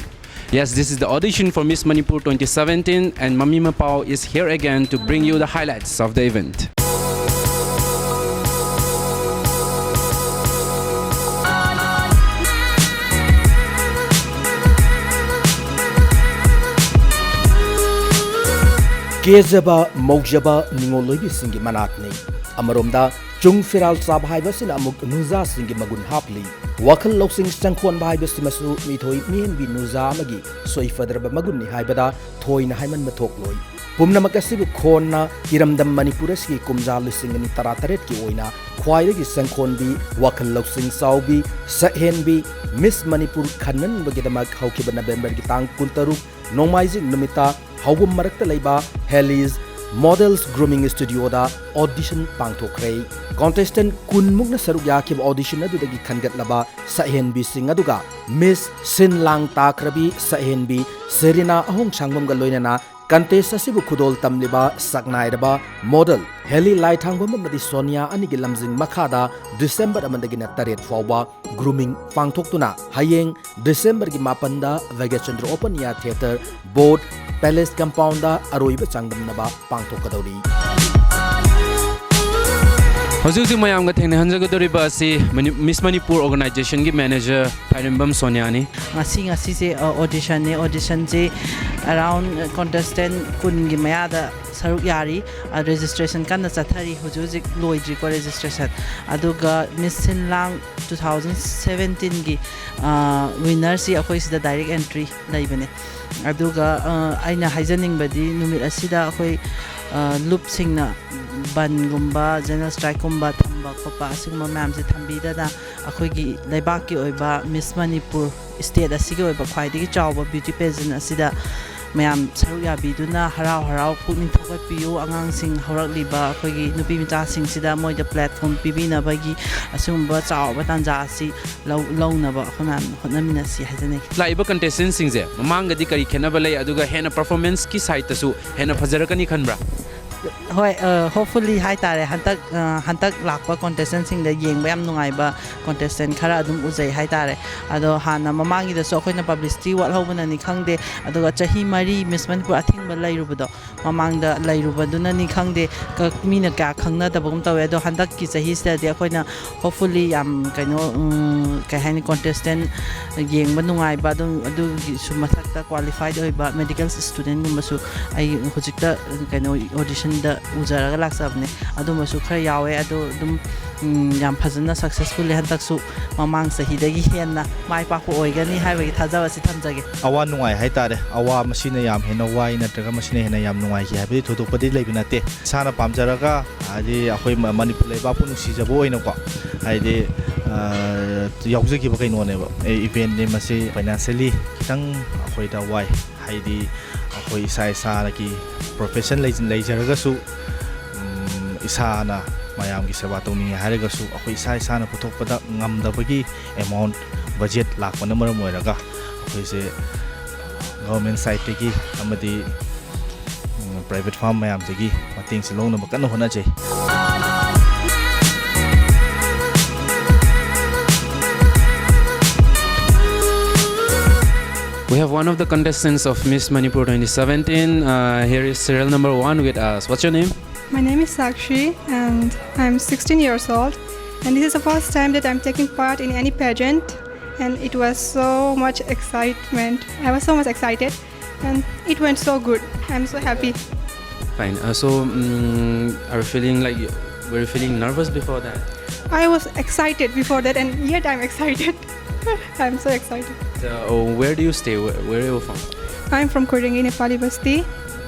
Yes, this is the audition for Miss Manipur twenty seventeen, and Mami Mapao is here again to bring you the highlights of the event. ꯀꯦꯖꯕ ꯃꯧꯖꯕ ꯅꯤꯉꯣꯜ ꯑꯣꯏꯕꯤꯁꯤꯡꯒꯤ ꯃꯅꯥꯛꯅꯤ꯫ ꯑꯃꯔꯣꯝꯗ ꯆꯨꯡ ꯐꯤꯔꯥꯜ ꯆꯥꯕ ꯍꯥꯏꯕꯁꯤꯅ ꯑꯃꯨꯛ ꯅꯨꯡꯖꯥꯁꯤꯡꯒꯤ ꯃꯒꯨꯟ happily. ꯋꯥꯈꯜ ꯂꯧꯁꯤꯡ ꯆꯪꯈꯣꯟꯕ ꯍꯥꯏꯕꯁꯤꯃꯁꯨ ꯃꯤꯊꯣꯏ ꯃꯤꯍꯦꯟꯕꯤ ꯅꯨꯡꯖꯥ ꯑꯃꯒꯤ ꯁꯣꯏ ꯐꯗ꯭ꯔꯕ ꯃꯒꯨꯟꯅꯤ ꯍꯥꯏꯕꯗ ꯊꯣꯏꯅ ꯍꯥꯏꯃꯟꯕ ꯊꯣꯛꯂꯣꯏ꯫ ꯄꯨꯝꯅꯃꯛ ꯑꯁꯤꯕꯨ ꯈꯣꯟꯅ ꯏꯔꯝꯗꯝ ꯃꯅꯤꯄꯨꯔ ꯑꯁꯤꯒꯤ ꯀꯨꯝꯖꯥ ꯂꯤꯁꯤꯡ ꯑꯅꯤ ꯇꯔꯥꯇꯔꯦꯠꯀꯤ ꯑꯣꯏꯅ ꯈ꯭ꯋꯥꯏꯗꯒꯤ ꯆꯪꯈꯣꯟꯕꯤ, ꯋꯥꯈꯜ ꯂꯧꯁꯤꯡ ꯆꯥꯎꯕꯤ, ꯁꯛꯍꯦꯟꯕꯤ, ꯃꯤꯁ ꯃꯅꯤꯄꯨꯔ ꯈꯟꯅꯅꯕꯒꯤꯗꯃꯛ ꯍꯧꯈꯤꯕ ꯅꯕꯦꯝꯕꯔꯒꯤ ꯇꯥꯡ ꯀꯨꯟꯇꯔꯨꯛ ꯅꯣꯡꯃꯥꯏꯖꯤꯡ ꯅꯨꯃꯤꯠꯇ ꯍꯧꯕꯨꯝ ꯃꯔꯛꯇ ꯂꯩꯕ ꯍꯦꯂꯤꯁ ꯃꯣꯗꯦꯜꯁ ꯒ꯭ꯔꯨꯃꯤꯡ ꯁ꯭ꯇꯨꯗꯤꯑꯣꯗ ꯑꯣꯗꯤꯁꯟ ꯄꯥꯡꯊꯣꯛꯈ꯭ꯔꯦ꯫ ꯀꯣꯟꯇꯦꯁꯇꯦꯟꯠ ꯀꯨꯟꯃꯨꯛꯅ ꯁꯔꯨꯛ ꯌꯥꯈꯤꯕ ꯑꯣꯗꯤꯁꯟ ꯑꯗꯨꯗꯒꯤ ꯈꯟꯒꯠꯂꯕ ꯁꯛꯍꯦꯟꯕꯤꯁꯤꯡ ꯑꯗꯨꯒ ꯃꯤꯁ ꯁꯤꯟ ꯂꯥꯡ ꯇꯥꯈ꯭ꯔꯕꯤ ꯁꯛꯍꯦꯟꯕꯤ ꯁꯦꯔꯤꯅꯥ ꯑꯍꯣꯡꯁꯥꯡꯕꯝꯒ ꯂꯣꯏꯅꯅ ꯀꯟꯇꯦꯁ ꯑꯁꯤꯕꯨ ꯈꯨꯗꯣꯜ ꯇꯝꯂꯤꯕ ꯁꯛꯅꯥꯏꯔꯕ ꯃꯣꯗꯦꯜ ꯍꯦꯂꯤ ꯂꯥꯏꯊꯥꯡꯕꯝ ꯑꯃꯗꯤ ꯁꯣꯅꯤꯌꯥ ꯑꯅꯤꯒꯤ ꯂꯝꯖꯤꯡ ꯃꯈꯥꯗ ꯗꯤꯁꯦꯝꯕꯔ ꯑꯃꯗꯒꯤꯅ ꯇꯔꯦꯠ ꯐꯥꯎꯕ ꯒ꯭ꯔꯨꯃꯤꯡ ꯄꯥꯡꯊꯣꯛꯇꯨꯅ ꯍꯌꯦꯡ ꯗꯤꯁꯦꯝꯕꯔꯒꯤ ꯃꯥꯄꯟꯗ ꯚꯥꯒ꯭ꯌꯆꯟꯗ꯭ꯔ ꯑꯣꯄꯟ ꯏꯌꯥꯔ ꯊꯤꯌꯦꯇꯔ, ꯕꯣꯠ ꯄꯦꯂꯦꯁ ꯀꯝꯄꯥꯎꯟꯗ ꯑꯔꯣꯏꯕ ꯆꯥꯡꯗꯝꯅꯕ ꯄꯥꯡꯊꯣꯛꯀꯗꯧꯔꯤ꯫ ꯍꯧꯖꯤꯛ ꯍꯧꯖꯤꯛ ꯃꯌꯥꯝꯒ ꯊꯦꯡꯅꯍꯟꯖꯒꯗꯧꯔꯤꯕ ꯑꯁꯤ ꯃꯅꯤ- ꯃꯤꯁ ꯃꯅꯤꯄꯨꯔ ꯑꯣꯔꯒꯅꯥꯏꯖꯦꯁꯟꯒꯤ ꯃꯦꯅꯦꯖꯔ ꯐꯥꯏꯔꯦꯝꯕꯝ ꯁꯣꯅꯤꯌꯥꯅꯤ꯫ ꯉꯁꯤ ꯉꯁꯤꯁꯦ ꯑꯣꯗꯤꯁꯟꯅꯦ꯫ ꯑꯣꯗꯤꯁꯟꯁꯦ ꯑꯔꯥꯎꯟ ꯀꯣꯟꯇꯦꯁꯇꯦꯟ ꯀꯨꯟꯒꯤ ꯃꯌꯥꯗ ꯁꯔꯨꯛ ꯌꯥꯔꯤ꯫ ꯔꯦꯖꯤꯁꯇ꯭ꯔꯦꯁꯟ ꯀꯟꯅ ꯆꯠꯊꯔꯤ꯫ ꯍꯧꯖꯤꯛ ꯍꯧꯖꯤꯛ ꯂꯣꯏꯗ꯭ꯔꯤꯀꯣ ꯔꯦꯖꯤꯁꯇ꯭ꯔꯦꯁꯟ꯫ ꯑꯗꯨꯒ ꯃꯤꯁ ꯁꯤꯟ ꯂꯥꯡ ꯇꯨ ꯊꯥꯎꯖꯟ ꯁꯕꯦꯟꯇꯤꯟꯒꯤ ꯋꯤꯟꯅꯔꯁꯤ ꯑꯩꯈꯣꯏ ꯁꯤꯗ ꯗꯥꯏꯔꯦꯛ ꯑꯦꯟꯇ꯭ꯔꯤ ꯂꯩꯕꯅꯦ꯫ ꯑꯗꯨꯒ ꯑ, ꯑꯩꯅ ꯍꯥꯏꯖꯅꯤꯡꯕꯗꯤ ꯅꯨꯃꯤꯠ ꯑꯁꯤꯗ ꯑꯩꯈꯣꯏ ꯑ, ꯂꯨꯞꯁꯤꯡꯅ ꯕꯟꯒꯨꯝꯕ ꯖꯦꯅꯔꯦꯜ ꯁ꯭ꯇ꯭ꯔꯥꯏꯛꯀꯨꯝꯕ ꯊꯝꯕ ꯈꯣꯠꯄ ꯑꯁꯤꯒꯨꯝꯕ ꯃꯌꯥꯝꯁꯦ ꯊꯝꯕꯤꯗꯅ ꯑꯩꯈꯣꯏꯒꯤ ꯂꯩꯕꯥꯛꯀꯤ ꯑꯣꯏꯕ ꯃꯤꯁ ꯃꯅꯤꯄꯨꯔ ꯁ꯭ꯇꯦꯠ ꯑꯁꯤꯒꯤ ꯑꯣꯏꯕ ꯈ꯭ꯋꯥꯏꯗꯒꯤ ꯆꯥꯎꯕ ꯕ꯭ꯌꯨꯇꯤ ꯄꯦꯖꯦꯟ ꯑꯁꯤꯗ ꯃꯌꯥꯝ ꯁꯔꯨꯛ ꯌꯥꯕꯤꯗꯨꯅ ꯍꯔꯥꯎ ꯍꯔꯥꯎ ꯄꯨꯛꯅꯤꯡ ꯊꯧꯒꯠꯄꯤꯌꯨ꯫ ꯑꯉꯥꯡꯁꯤꯡ, ꯍꯧꯔꯛꯂꯤꯕ ꯑꯩꯈꯣꯏꯒꯤ ꯅꯨꯄꯤ ꯃꯆꯥꯁꯤꯡꯁꯤꯗ ꯃꯣꯏꯗ ꯄ꯭ꯂꯦꯠꯐꯣꯝ ꯄꯤꯕꯤꯅꯕꯒꯤ ꯑꯁꯤꯒꯨꯝꯕ ꯆꯥꯎꯔꯕ ꯇꯥꯟꯖꯥ ꯑꯁꯤ ꯂꯧ-, ꯂꯧꯅꯕ ꯑꯩꯈꯣꯏ ꯃꯌꯥꯝ ꯍꯣꯠꯅꯃꯤꯟꯅꯁꯤ ꯍꯥꯏꯖꯅꯤꯡꯏ꯫ ꯂꯥꯛꯏꯕ ꯀꯟꯇꯦꯁꯇꯦꯟꯁꯤꯡꯁꯦ ꯃꯃꯥꯡꯒꯗꯤ ꯀꯔꯤ ꯈꯦꯠꯅꯕ ꯂꯩ, ꯑꯗꯨꯒ ꯍꯦꯟꯅ ꯄꯔꯐꯣꯔꯃꯦꯟꯁꯀꯤ ꯁꯥꯏꯠꯇꯁꯨ ꯍꯦꯟꯅ ꯐꯖꯔꯛꯀꯅꯤ ꯈꯟꯕ꯭ꯔꯥ? ꯍꯣꯏ, ꯑ, ꯍꯣꯞꯐꯨꯜꯂꯤ ꯍꯥꯏꯇꯥꯔꯦ꯫ ꯍꯟꯗꯛ, ꯑ, ꯍꯟꯗꯛ ꯂꯥꯛꯄ ꯀꯣꯟꯇꯦꯁꯇꯦꯟꯁꯤꯡꯗ ꯌꯦꯡꯕ ꯌꯥꯝ ꯅꯨꯡꯉꯥꯏꯕ ꯀꯣꯟꯇꯦꯁꯇꯦꯟ ꯈꯔ ꯑꯗꯨꯝ ꯎꯖꯩ ꯍꯥꯏꯇꯥꯔꯦ꯫ ꯑꯗꯣ ꯍꯥꯟꯅ ꯃꯃꯥꯡꯒꯤꯗꯁꯨ ꯑꯩꯈꯣꯏꯅ ꯄꯕ꯭ꯂꯤꯁꯤꯇꯤ ꯋꯥꯠꯍꯧꯕꯅꯅꯤ ꯈꯪꯗꯦ, ꯑꯗꯨꯒ ꯆꯍꯤ ꯃꯔꯤ ꯃꯤꯁ ꯃꯅꯤꯄꯨꯔ ꯑꯊꯤꯡꯕ ꯂꯩꯔꯨꯕꯗꯣ, ꯃꯃꯥꯡꯗ ꯂꯩꯔꯨꯕꯗꯨꯅꯅꯤ ꯈꯪꯗꯦ, ꯀ-, ꯃꯤꯅ ꯀꯌꯥ ꯈꯪꯅꯗꯕꯒꯨꯝ ꯇꯧꯋꯦ꯫ ꯑꯗꯣ ꯍꯟꯗꯛꯀꯤ ꯆꯍꯤꯁꯤꯗꯗꯤ ꯑꯩꯈꯣꯏꯅ ꯍꯣꯞꯐꯨꯜꯂꯤ ꯌꯥꯝ ꯀꯩꯅꯣ, ꯎꯝ, ꯀꯩ ꯍꯥꯏꯅꯤ, ꯀꯣꯟꯇꯦꯁꯇꯦꯟ ꯌꯦꯡꯕ ꯅꯨꯡꯉꯥꯏꯕ, ꯑꯗꯨꯝ ꯑꯗꯨꯒꯤꯁꯨ ꯃꯊꯛꯇ ꯀ꯭ꯋꯥꯂꯤꯐꯥꯏꯗ ꯑꯣꯏꯕ ꯃꯦꯗꯤꯀꯦꯜ ꯁ꯭ꯇꯨꯗꯦꯟꯒꯨꯝꯕꯁꯨ ꯑꯩ ꯍꯧꯖꯤꯛꯇ ꯀꯩꯅꯣ ꯑꯣꯗꯤꯁꯟꯗ ꯎꯖꯔꯒ ꯂꯥꯛꯆꯕꯅꯦ꯫ ꯑꯗꯨꯝꯕꯁꯨ ꯈꯔ ꯌꯥꯎꯋꯦ꯫ ꯑꯗꯣ ꯑꯗꯨꯝ, ꯎꯝ, ꯌꯥꯝ ꯐꯖꯅ ꯁꯛꯁꯦꯁꯐꯨꯜꯂꯤ ꯍꯟꯗꯛꯁꯨ ꯃꯃꯥꯡ ꯆꯍꯤꯗꯒꯤ ꯍꯦꯟꯅ ꯃꯥꯏ ꯄꯥꯛꯄ ꯑꯣꯏꯒꯅꯤ ꯍꯥꯏꯕꯒꯤ ꯊꯥꯖꯕꯁꯤ ꯊꯝꯖꯒꯦ꯫ ꯑꯋꯥ ꯅꯨꯡꯉꯥꯏ ꯍꯥꯏꯇꯥꯔꯦ꯫ ꯑꯋꯥ ꯃꯁꯤꯅ ꯌꯥꯝ ꯍꯦꯟꯅ ꯋꯥꯏ ꯅꯠꯇ꯭ꯔꯒ ꯃꯁꯤꯅ ꯍꯦꯟꯅ ꯌꯥꯝ ꯅꯨꯡꯉꯥꯏꯈꯤ ꯍꯥꯏꯕꯗꯤ ꯊꯣꯏꯗꯣꯛꯄꯗꯤ ꯂꯩꯕ ꯅꯠꯇꯦ꯫ ꯏꯁꯥꯅ ꯄꯥꯝꯖꯔꯒ, ꯍꯥꯏꯗꯤ ꯑꯩꯈꯣꯏ ꯃ-, ꯃꯅꯤꯄꯨꯔ ꯂꯩꯕꯥꯛꯄꯨ ꯅꯨꯡꯁꯤꯖꯕ ꯑꯣꯏꯅꯀꯣ, ꯍꯥꯏꯗꯤ, ꯑ, ꯌꯥꯎꯖꯈꯤꯕ ꯀꯩꯅꯣꯅꯦꯕ, ꯑꯦ, ꯏꯚꯦꯟꯅꯦ꯫ ꯃꯁꯤ ꯐꯥꯏꯅꯥꯟꯁꯤꯌꯦꯜꯂꯤ ꯈꯤꯇꯪ ꯑꯩꯈꯣꯏꯗ ꯋꯥꯏ, ꯍꯥꯏꯗꯤ ꯑꯩꯈꯣꯏ ꯏꯁꯥ ꯏꯁꯥꯒꯤ ꯄ꯭ꯔꯣꯐꯦꯁꯟ ꯂꯩꯖ-, ꯂꯩꯖꯔꯒꯁꯨ, ꯎꯝ, ꯏꯁꯥꯅ ꯃꯌꯥꯝꯒꯤ ꯁꯦꯕꯥ ꯇꯧꯅꯤꯡꯉꯦ ꯍꯥꯏꯔꯒꯁꯨ ꯑꯩꯈꯣꯏ ꯏꯁꯥ ꯏꯁꯥꯅ ꯄꯨꯊꯣꯛꯄꯗ ꯉꯝꯗꯕꯒꯤ ꯑꯦꯃꯥꯎꯟ, ꯕꯖꯦꯠ ꯂꯥꯛꯄꯅ ꯃꯔꯝ ꯑꯣꯏꯔꯒ ꯑꯩꯈꯣꯏꯁꯦ ꯒꯚꯔꯟꯃꯦꯟ ꯁꯥꯏꯠꯇꯒꯤ ꯑꯃꯗꯤ, ꯎꯝ, ꯄ꯭ꯔꯥꯏꯚꯦꯠ ꯐꯥꯔꯝ ꯃꯌꯥꯝꯗꯒꯤ ꯃꯇꯦꯡꯁꯦ ꯂꯧꯅꯕ ꯀꯟꯅ ꯍꯣꯠꯅꯖꯩ꯫ We have one of the contestants of Miss Manipur twenty seventeen. Uh, here is serial number one with us. What's your name? My name is Sakshi, and I'm sixteen years old. And this is the first time that I'm taking part in any pageant, and it was so much excitement. I was so much excited, and it went so good. I'm so happy. Fine. Uh, so, mm, are you feeling like you, were you feeling nervous before that? I was excited before that, and yet I'm excited. I'm so excited. So, uh, where do you stay? Where, where are you from? I'm from Koirenge Nepali Basti.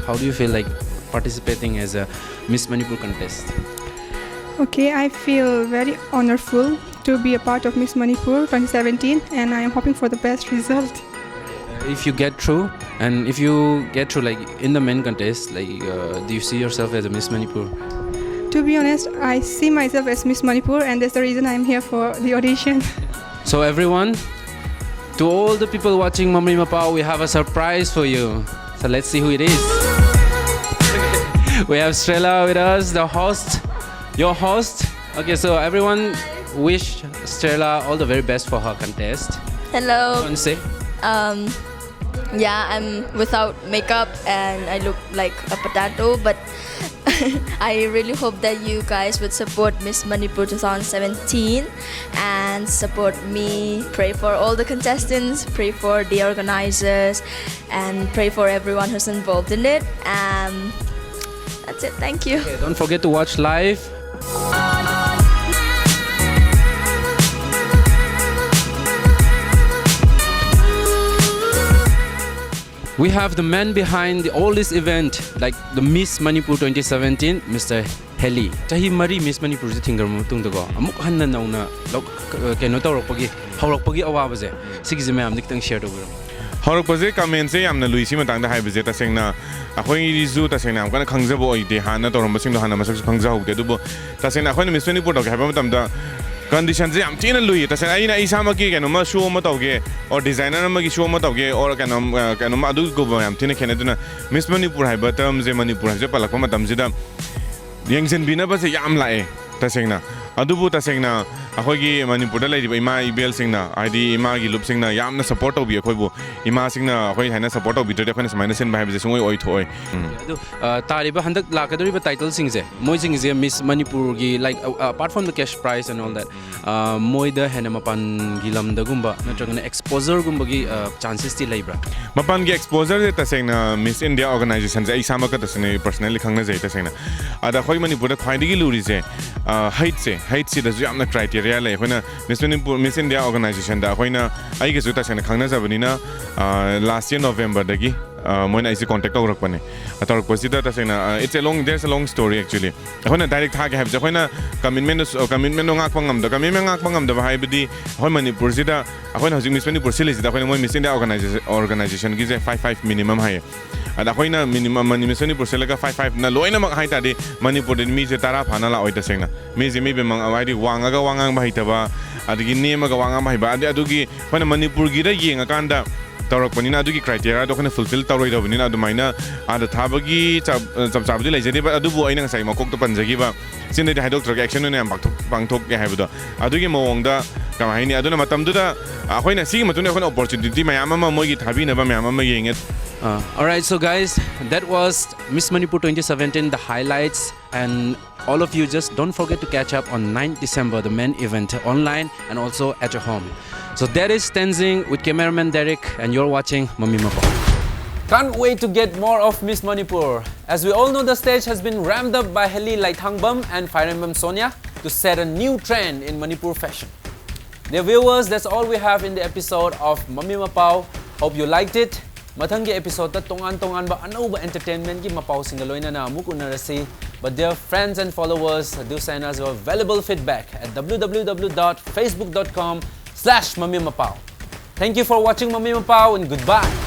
How do you feel like participating as a Miss Manipur contest? Okay, I feel very honorful to be a part of Miss Manipur twenty seventeen, and I am hoping for the best result. If you get through, and if you get through, like, in the main contest, like, uh, do you see yourself as a Miss Manipur? To be honest, I see myself as Miss Manipur, and that's the reason I'm here for the audition. So everyone, to all the people watching Mamri Mapao, we have a surprise for you. So let's see who it is. We have Strela with us, the host, your host. Okay, so everyone, wish Strela all the very best for her contest. Hello. Want to say? Um, yeah, I'm without makeup and I look like a potato, but I really hope that you guys would support Miss Manipur twenty seventeen and support me. Pray for all the contestants, pray for the organizers, and pray for everyone who's involved in it. Um, that's it. Thank you. Okay, don't forget to watch live. We have the man behind the, all this event, like the Miss Manipur twenty seventeen, Mister Heli. ꯆꯍꯤ ꯃꯔꯤ Miss Manipurꯁꯦ ꯊꯤꯡꯈ꯭ꯔꯕ ꯃꯇꯨꯡꯗꯀꯣ, ꯑꯃꯨꯛ ꯍꯟꯅ ꯅꯧꯅ ꯂꯧ-, ꯀꯩꯅꯣ ꯇꯧꯔꯛꯄꯒꯤ, ꯍꯧꯔꯛꯄꯒꯤ ꯑꯋꯥꯕꯁꯦ, ꯁꯤꯒꯤꯁꯦ ꯃꯌꯥꯝꯗ ꯈꯤꯇꯪ share ꯇꯧꯕꯤꯔꯝꯃꯣ꯫ ꯍꯧꯔꯛꯄꯁꯦ, commentꯁꯦ ꯌꯥꯝꯅ ꯂꯨꯏ꯫ ꯁꯤ ꯃꯇꯥꯡꯗ ꯍꯥꯏꯕꯁꯦ, ꯇꯁꯦꯡꯅ ꯑꯩꯈꯣꯏꯁꯨ ꯇꯁꯦꯡꯅ ꯌꯥꯝ ꯀꯟꯅ ꯈꯪꯖꯕ ꯑꯣꯏꯗꯦ꯫ ꯍꯥꯟꯅ ꯇꯧꯔꯝꯕꯁꯤꯡꯗꯣ ꯍꯥꯟꯅ ꯃꯁꯛꯁꯨ ꯈꯪꯖꯍꯧꯗꯦ꯫ ꯑꯗꯨꯕꯨ ꯇꯁꯦꯡꯅ ꯑꯩꯈꯣꯏꯅ Miss Manipur ꯇꯧꯒꯦ ꯍꯥꯏꯕ ꯃꯇꯝꯗ conditionꯁꯦ ꯌꯥꯝ ꯊꯤꯅ ꯂꯨꯏ꯫ ꯇꯁꯦꯡꯅ ꯑꯩꯅ ꯑꯩ ꯏꯁꯥꯃꯛꯀꯤ ꯀꯩꯅꯣꯝꯃ show ꯑꯃ ꯇꯧꯒꯦ, or designer ꯑꯃꯒꯤ show ꯑꯃ ꯇꯧꯒꯦ, or ꯀꯩꯅꯣꯝ, ꯑ, ꯀꯩꯅꯣꯝꯃ, ꯑꯗꯨꯒꯨꯝꯕ ꯌꯥꯝ ꯊꯤꯅ ꯈꯦꯠꯅꯩ꯫ ꯑꯗꯨꯅ Miss Manipur ꯍꯥꯏꯕ termꯁꯦ, ꯃꯅꯤꯄꯨꯔ ꯍꯥꯏꯕꯁꯦ ꯄꯜꯂꯛꯄ ꯃꯇꯝꯁꯤꯗ ꯌꯦꯡꯁꯤꯟꯕꯤꯅꯕꯁꯦ ꯌꯥꯝ ꯂꯥꯛꯑꯦ ꯇꯁꯦꯡꯅ꯫ ꯑꯗꯨꯕꯨ ꯇꯁꯦꯡꯅ ꯑꯩꯈꯣꯏꯒꯤ ꯃꯅꯤꯄꯨꯔꯗ ꯂꯩꯔꯤꯕ ꯏꯃꯥ ꯏꯕꯦꯜꯁꯤꯡꯅ, ꯍꯥꯏꯗꯤ ꯏꯃꯥꯒꯤ ꯂꯨꯞꯁꯤꯡꯅ ꯌꯥꯝꯅ support ꯇꯧꯕꯤ ꯑꯩꯈꯣꯏꯕꯨ꯫ ꯏꯃꯥꯁꯤꯡꯅ ꯑꯩꯈꯣꯏ ꯍꯥꯏꯅ support ꯇꯧꯕꯤꯗ꯭ꯔꯗꯤ ꯑꯩꯈꯣꯏꯅ ꯁꯨꯃꯥꯏꯅ ꯁꯤꯟꯕ ꯍꯥꯏꯕꯁꯦ ꯁꯨꯡꯑꯣꯏ ꯑꯣꯏꯊꯣꯛꯑꯣꯏ꯫ ꯎꯝ꯫ ꯑꯗꯨ, ꯑ, ꯇꯥꯔꯤꯕ ꯍꯟꯗꯛ ꯂꯥꯛꯀꯗꯧꯔꯤꯕ titleꯁꯤꯡꯁꯦ, ꯃꯣꯏꯁꯤꯡꯁꯦ Miss Manipurꯒꯤ, like, uh, apart from the cash prize and all that, ꯑ, ꯃꯣꯏꯗ ꯍꯦꯟꯅ ꯃꯄꯥꯟꯒꯤ ꯂꯝꯗꯒꯨꯝꯕ ꯅꯠꯇ꯭ꯔꯒꯅ exposureꯒꯨꯝꯕꯒꯤ, ꯑ, chancesꯇꯤ ꯂꯩꯕ꯭ꯔꯥ? ꯃꯄꯥꯟꯒꯤ exposureꯁꯦ ꯇꯁꯦꯡꯅ Miss India organizationꯁꯦ ꯑꯩ ꯏꯁꯥꯃꯛꯀ ꯇꯁꯦꯡꯅ personally ꯈꯪꯅꯖꯩ ꯇꯁꯦꯡꯅ꯫ ꯑꯗ ꯑꯩꯈꯣꯏ ꯃꯅꯤꯄꯨꯔꯗ ꯈ꯭ꯋꯥꯏꯗꯒꯤ ꯂꯨꯔꯤꯁꯦ, ꯑ, heightꯁꯦ, heightꯁꯤꯗꯁꯨ ꯌꯥꯝꯅ criteria ꯂꯩ꯫ ꯑꯩꯈꯣꯏꯅ Miss Manipur, Miss India organizationꯗ ꯑꯩꯈꯣꯏꯅ, ꯑꯩꯒꯁꯨ ꯇꯁꯦꯡꯅ ꯈꯪꯅꯖꯕꯅꯤꯅ, ꯑ, last year Novemberꯗꯒꯤ ꯑ, ꯃꯣꯏꯅ ꯑꯩꯁꯦ ꯀꯣꯟꯇꯦꯛ ꯇꯧꯔꯛꯄꯅꯦ꯫ ꯇꯧꯔꯛꯄꯁꯤꯗ ꯇꯁꯦꯡꯅ, ꯑ, it's a long, there's a long story actually꯫ ꯑꯩꯈꯣꯏꯅ ꯗꯥꯏꯔꯦꯛ ꯊꯥꯒꯦ ꯍꯥꯏꯕꯁꯦ ꯑꯩꯈꯣꯏꯅ ꯀꯃꯤꯠꯃꯦꯟꯗꯣ, ꯀꯃꯤꯠꯃꯦꯟꯗꯣ ꯉꯥꯛꯄ ꯉꯝꯗꯕ, ꯀꯃꯤꯠꯃꯦꯟ ꯉꯥꯛꯄ ꯉꯝꯗꯕ ꯍꯥꯏꯕꯗꯤ ꯑꯩꯈꯣꯏ ꯃꯅꯤꯄꯨꯔꯁꯤꯗ, ꯑꯩꯈꯣꯏꯅ ꯍꯧꯖꯤꯛ ꯃꯤꯁ ꯃꯅꯤꯄꯨꯔ ꯁꯤꯜꯂꯤꯁꯤꯗ ꯑꯩꯈꯣꯏꯅ ꯃꯣꯏ ꯃꯤꯁ ꯏꯟꯗꯤꯌꯥ ꯑꯣꯔꯒꯅꯥꯏꯖꯦꯁꯟ, ꯑꯣꯔꯒꯅꯥꯏꯖꯦꯁꯟꯒꯤꯁꯦ five five minimum ꯍꯥꯏꯌꯦ꯫ ꯑꯗ ꯑꯩꯈꯣꯏꯅ ꯃꯤꯅꯤꯃꯝ, ꯃꯅꯤ-, ꯃꯤꯁ ꯃꯅꯤꯄꯨꯔ ꯁꯤꯜꯂꯒ five five ꯅ ꯂꯣꯏꯅꯃꯛ ꯍꯥꯏ ꯇꯥꯔꯗꯤ ꯃꯅꯤꯄꯨꯔꯗꯗꯤ ꯃꯤꯁꯦ ꯇꯔꯥ ꯐꯥꯅ ꯂꯥꯛꯑꯣꯏ ꯇꯁꯦꯡꯅ꯫ ꯃꯤꯁꯦ ꯃꯤ ꯕꯦꯝꯃ-, ꯍꯥꯏꯗꯤ ꯋꯥꯡꯉꯒ ꯋꯥ ꯉꯥꯡꯕ ꯍꯩꯇꯕ, ꯑꯗꯒꯤ ꯅꯦꯝꯃꯒ ꯋꯥ ꯉꯥꯡꯕ ꯍꯩꯕ, ꯑꯗꯩ ꯑꯗꯨꯒꯤ ꯑꯩꯈꯣꯏꯅ ꯃꯅꯤꯄꯨꯔꯒꯤꯗ ꯌꯦꯡꯉꯀꯥꯟꯗ ꯇꯧꯔꯛꯄꯅꯤꯅ ꯑꯗꯨꯒꯤ ꯀ꯭ꯔꯥꯏꯇꯦꯔꯤꯌꯥꯗꯣ ꯑꯩꯈꯣꯏꯅ ꯐꯨꯜꯐꯤꯜ ꯇꯧꯔꯣꯏꯗꯕꯅꯤꯅ ꯑꯗꯨꯃꯥꯏꯅ ꯑꯥꯗ ꯊꯥꯕꯒꯤ ꯆꯞ, ꯆꯞ ꯆꯥꯕꯗꯤ ꯂꯩꯖꯗꯦ꯫ But ꯑꯗꯨꯕꯨ ꯑꯩꯅ ꯉꯁꯥꯏ ꯃꯀꯣꯛꯇ ꯄꯟꯖꯈꯤꯕ ꯆꯤꯟꯗꯗꯤ ꯍꯥꯏꯗꯣꯛꯇ꯭ꯔꯒ action ꯑꯣꯏꯅ ꯌꯥꯝ ꯄꯥꯡꯊꯣꯛ-, ꯄꯥꯡꯊꯣꯛꯑꯦ ꯍꯥꯏꯕꯗꯣ ꯑꯗꯨꯒꯤ ꯃꯑꯣꯡꯗ ꯀꯃꯥꯏ ꯍꯥꯏꯅꯤ? ꯑꯗꯨꯅ ꯃꯇꯝꯗꯨꯗ ꯑꯩꯈꯣꯏꯅ ꯁꯤꯒꯤ ꯃꯇꯨꯡꯗ ꯑꯩꯈꯣꯏꯅ opportunity ꯃꯌꯥꯝ ꯑꯃ, ꯃꯣꯏꯒꯤ ꯊꯥꯕꯤꯅꯕ ꯃꯌꯥꯝ ꯑꯃ ꯌꯦꯡꯉꯦ꯫ Uh, all right, so guys, that was Miss Manipur twenty seventeen, the highlights, and all of you just don't forget to catch up on ninth December, the main event, online and also at your home. So that is Tenzing with cameraman Derek, and you're watching Mami Mapao. Can't wait to get more of Miss Manipur. As we all know, the stage has been ramped up by Heli Laithangbam and Fairenbam Sonia to set a new trend in Manipur fashion. Dear viewers, that's all we have in the episode of Mami Mapao. Hope you liked it. ꯃꯊꯪꯒꯤ episode ꯇ ꯇꯣꯉꯥꯟ ꯇꯣꯉꯥꯟꯕ ꯑꯅꯧꯕ entertainment ꯀꯤ ꯃꯄꯥꯎꯁꯤꯡꯒ ꯂꯣꯏꯅꯅ ꯑꯃꯨꯛ ꯎꯅꯔꯁꯤ. But dear friends and followers, do send us your valuable feedback at w w w dot facebook dot com slash mami mapao. Thank you for watching Mami Mapao and goodbye.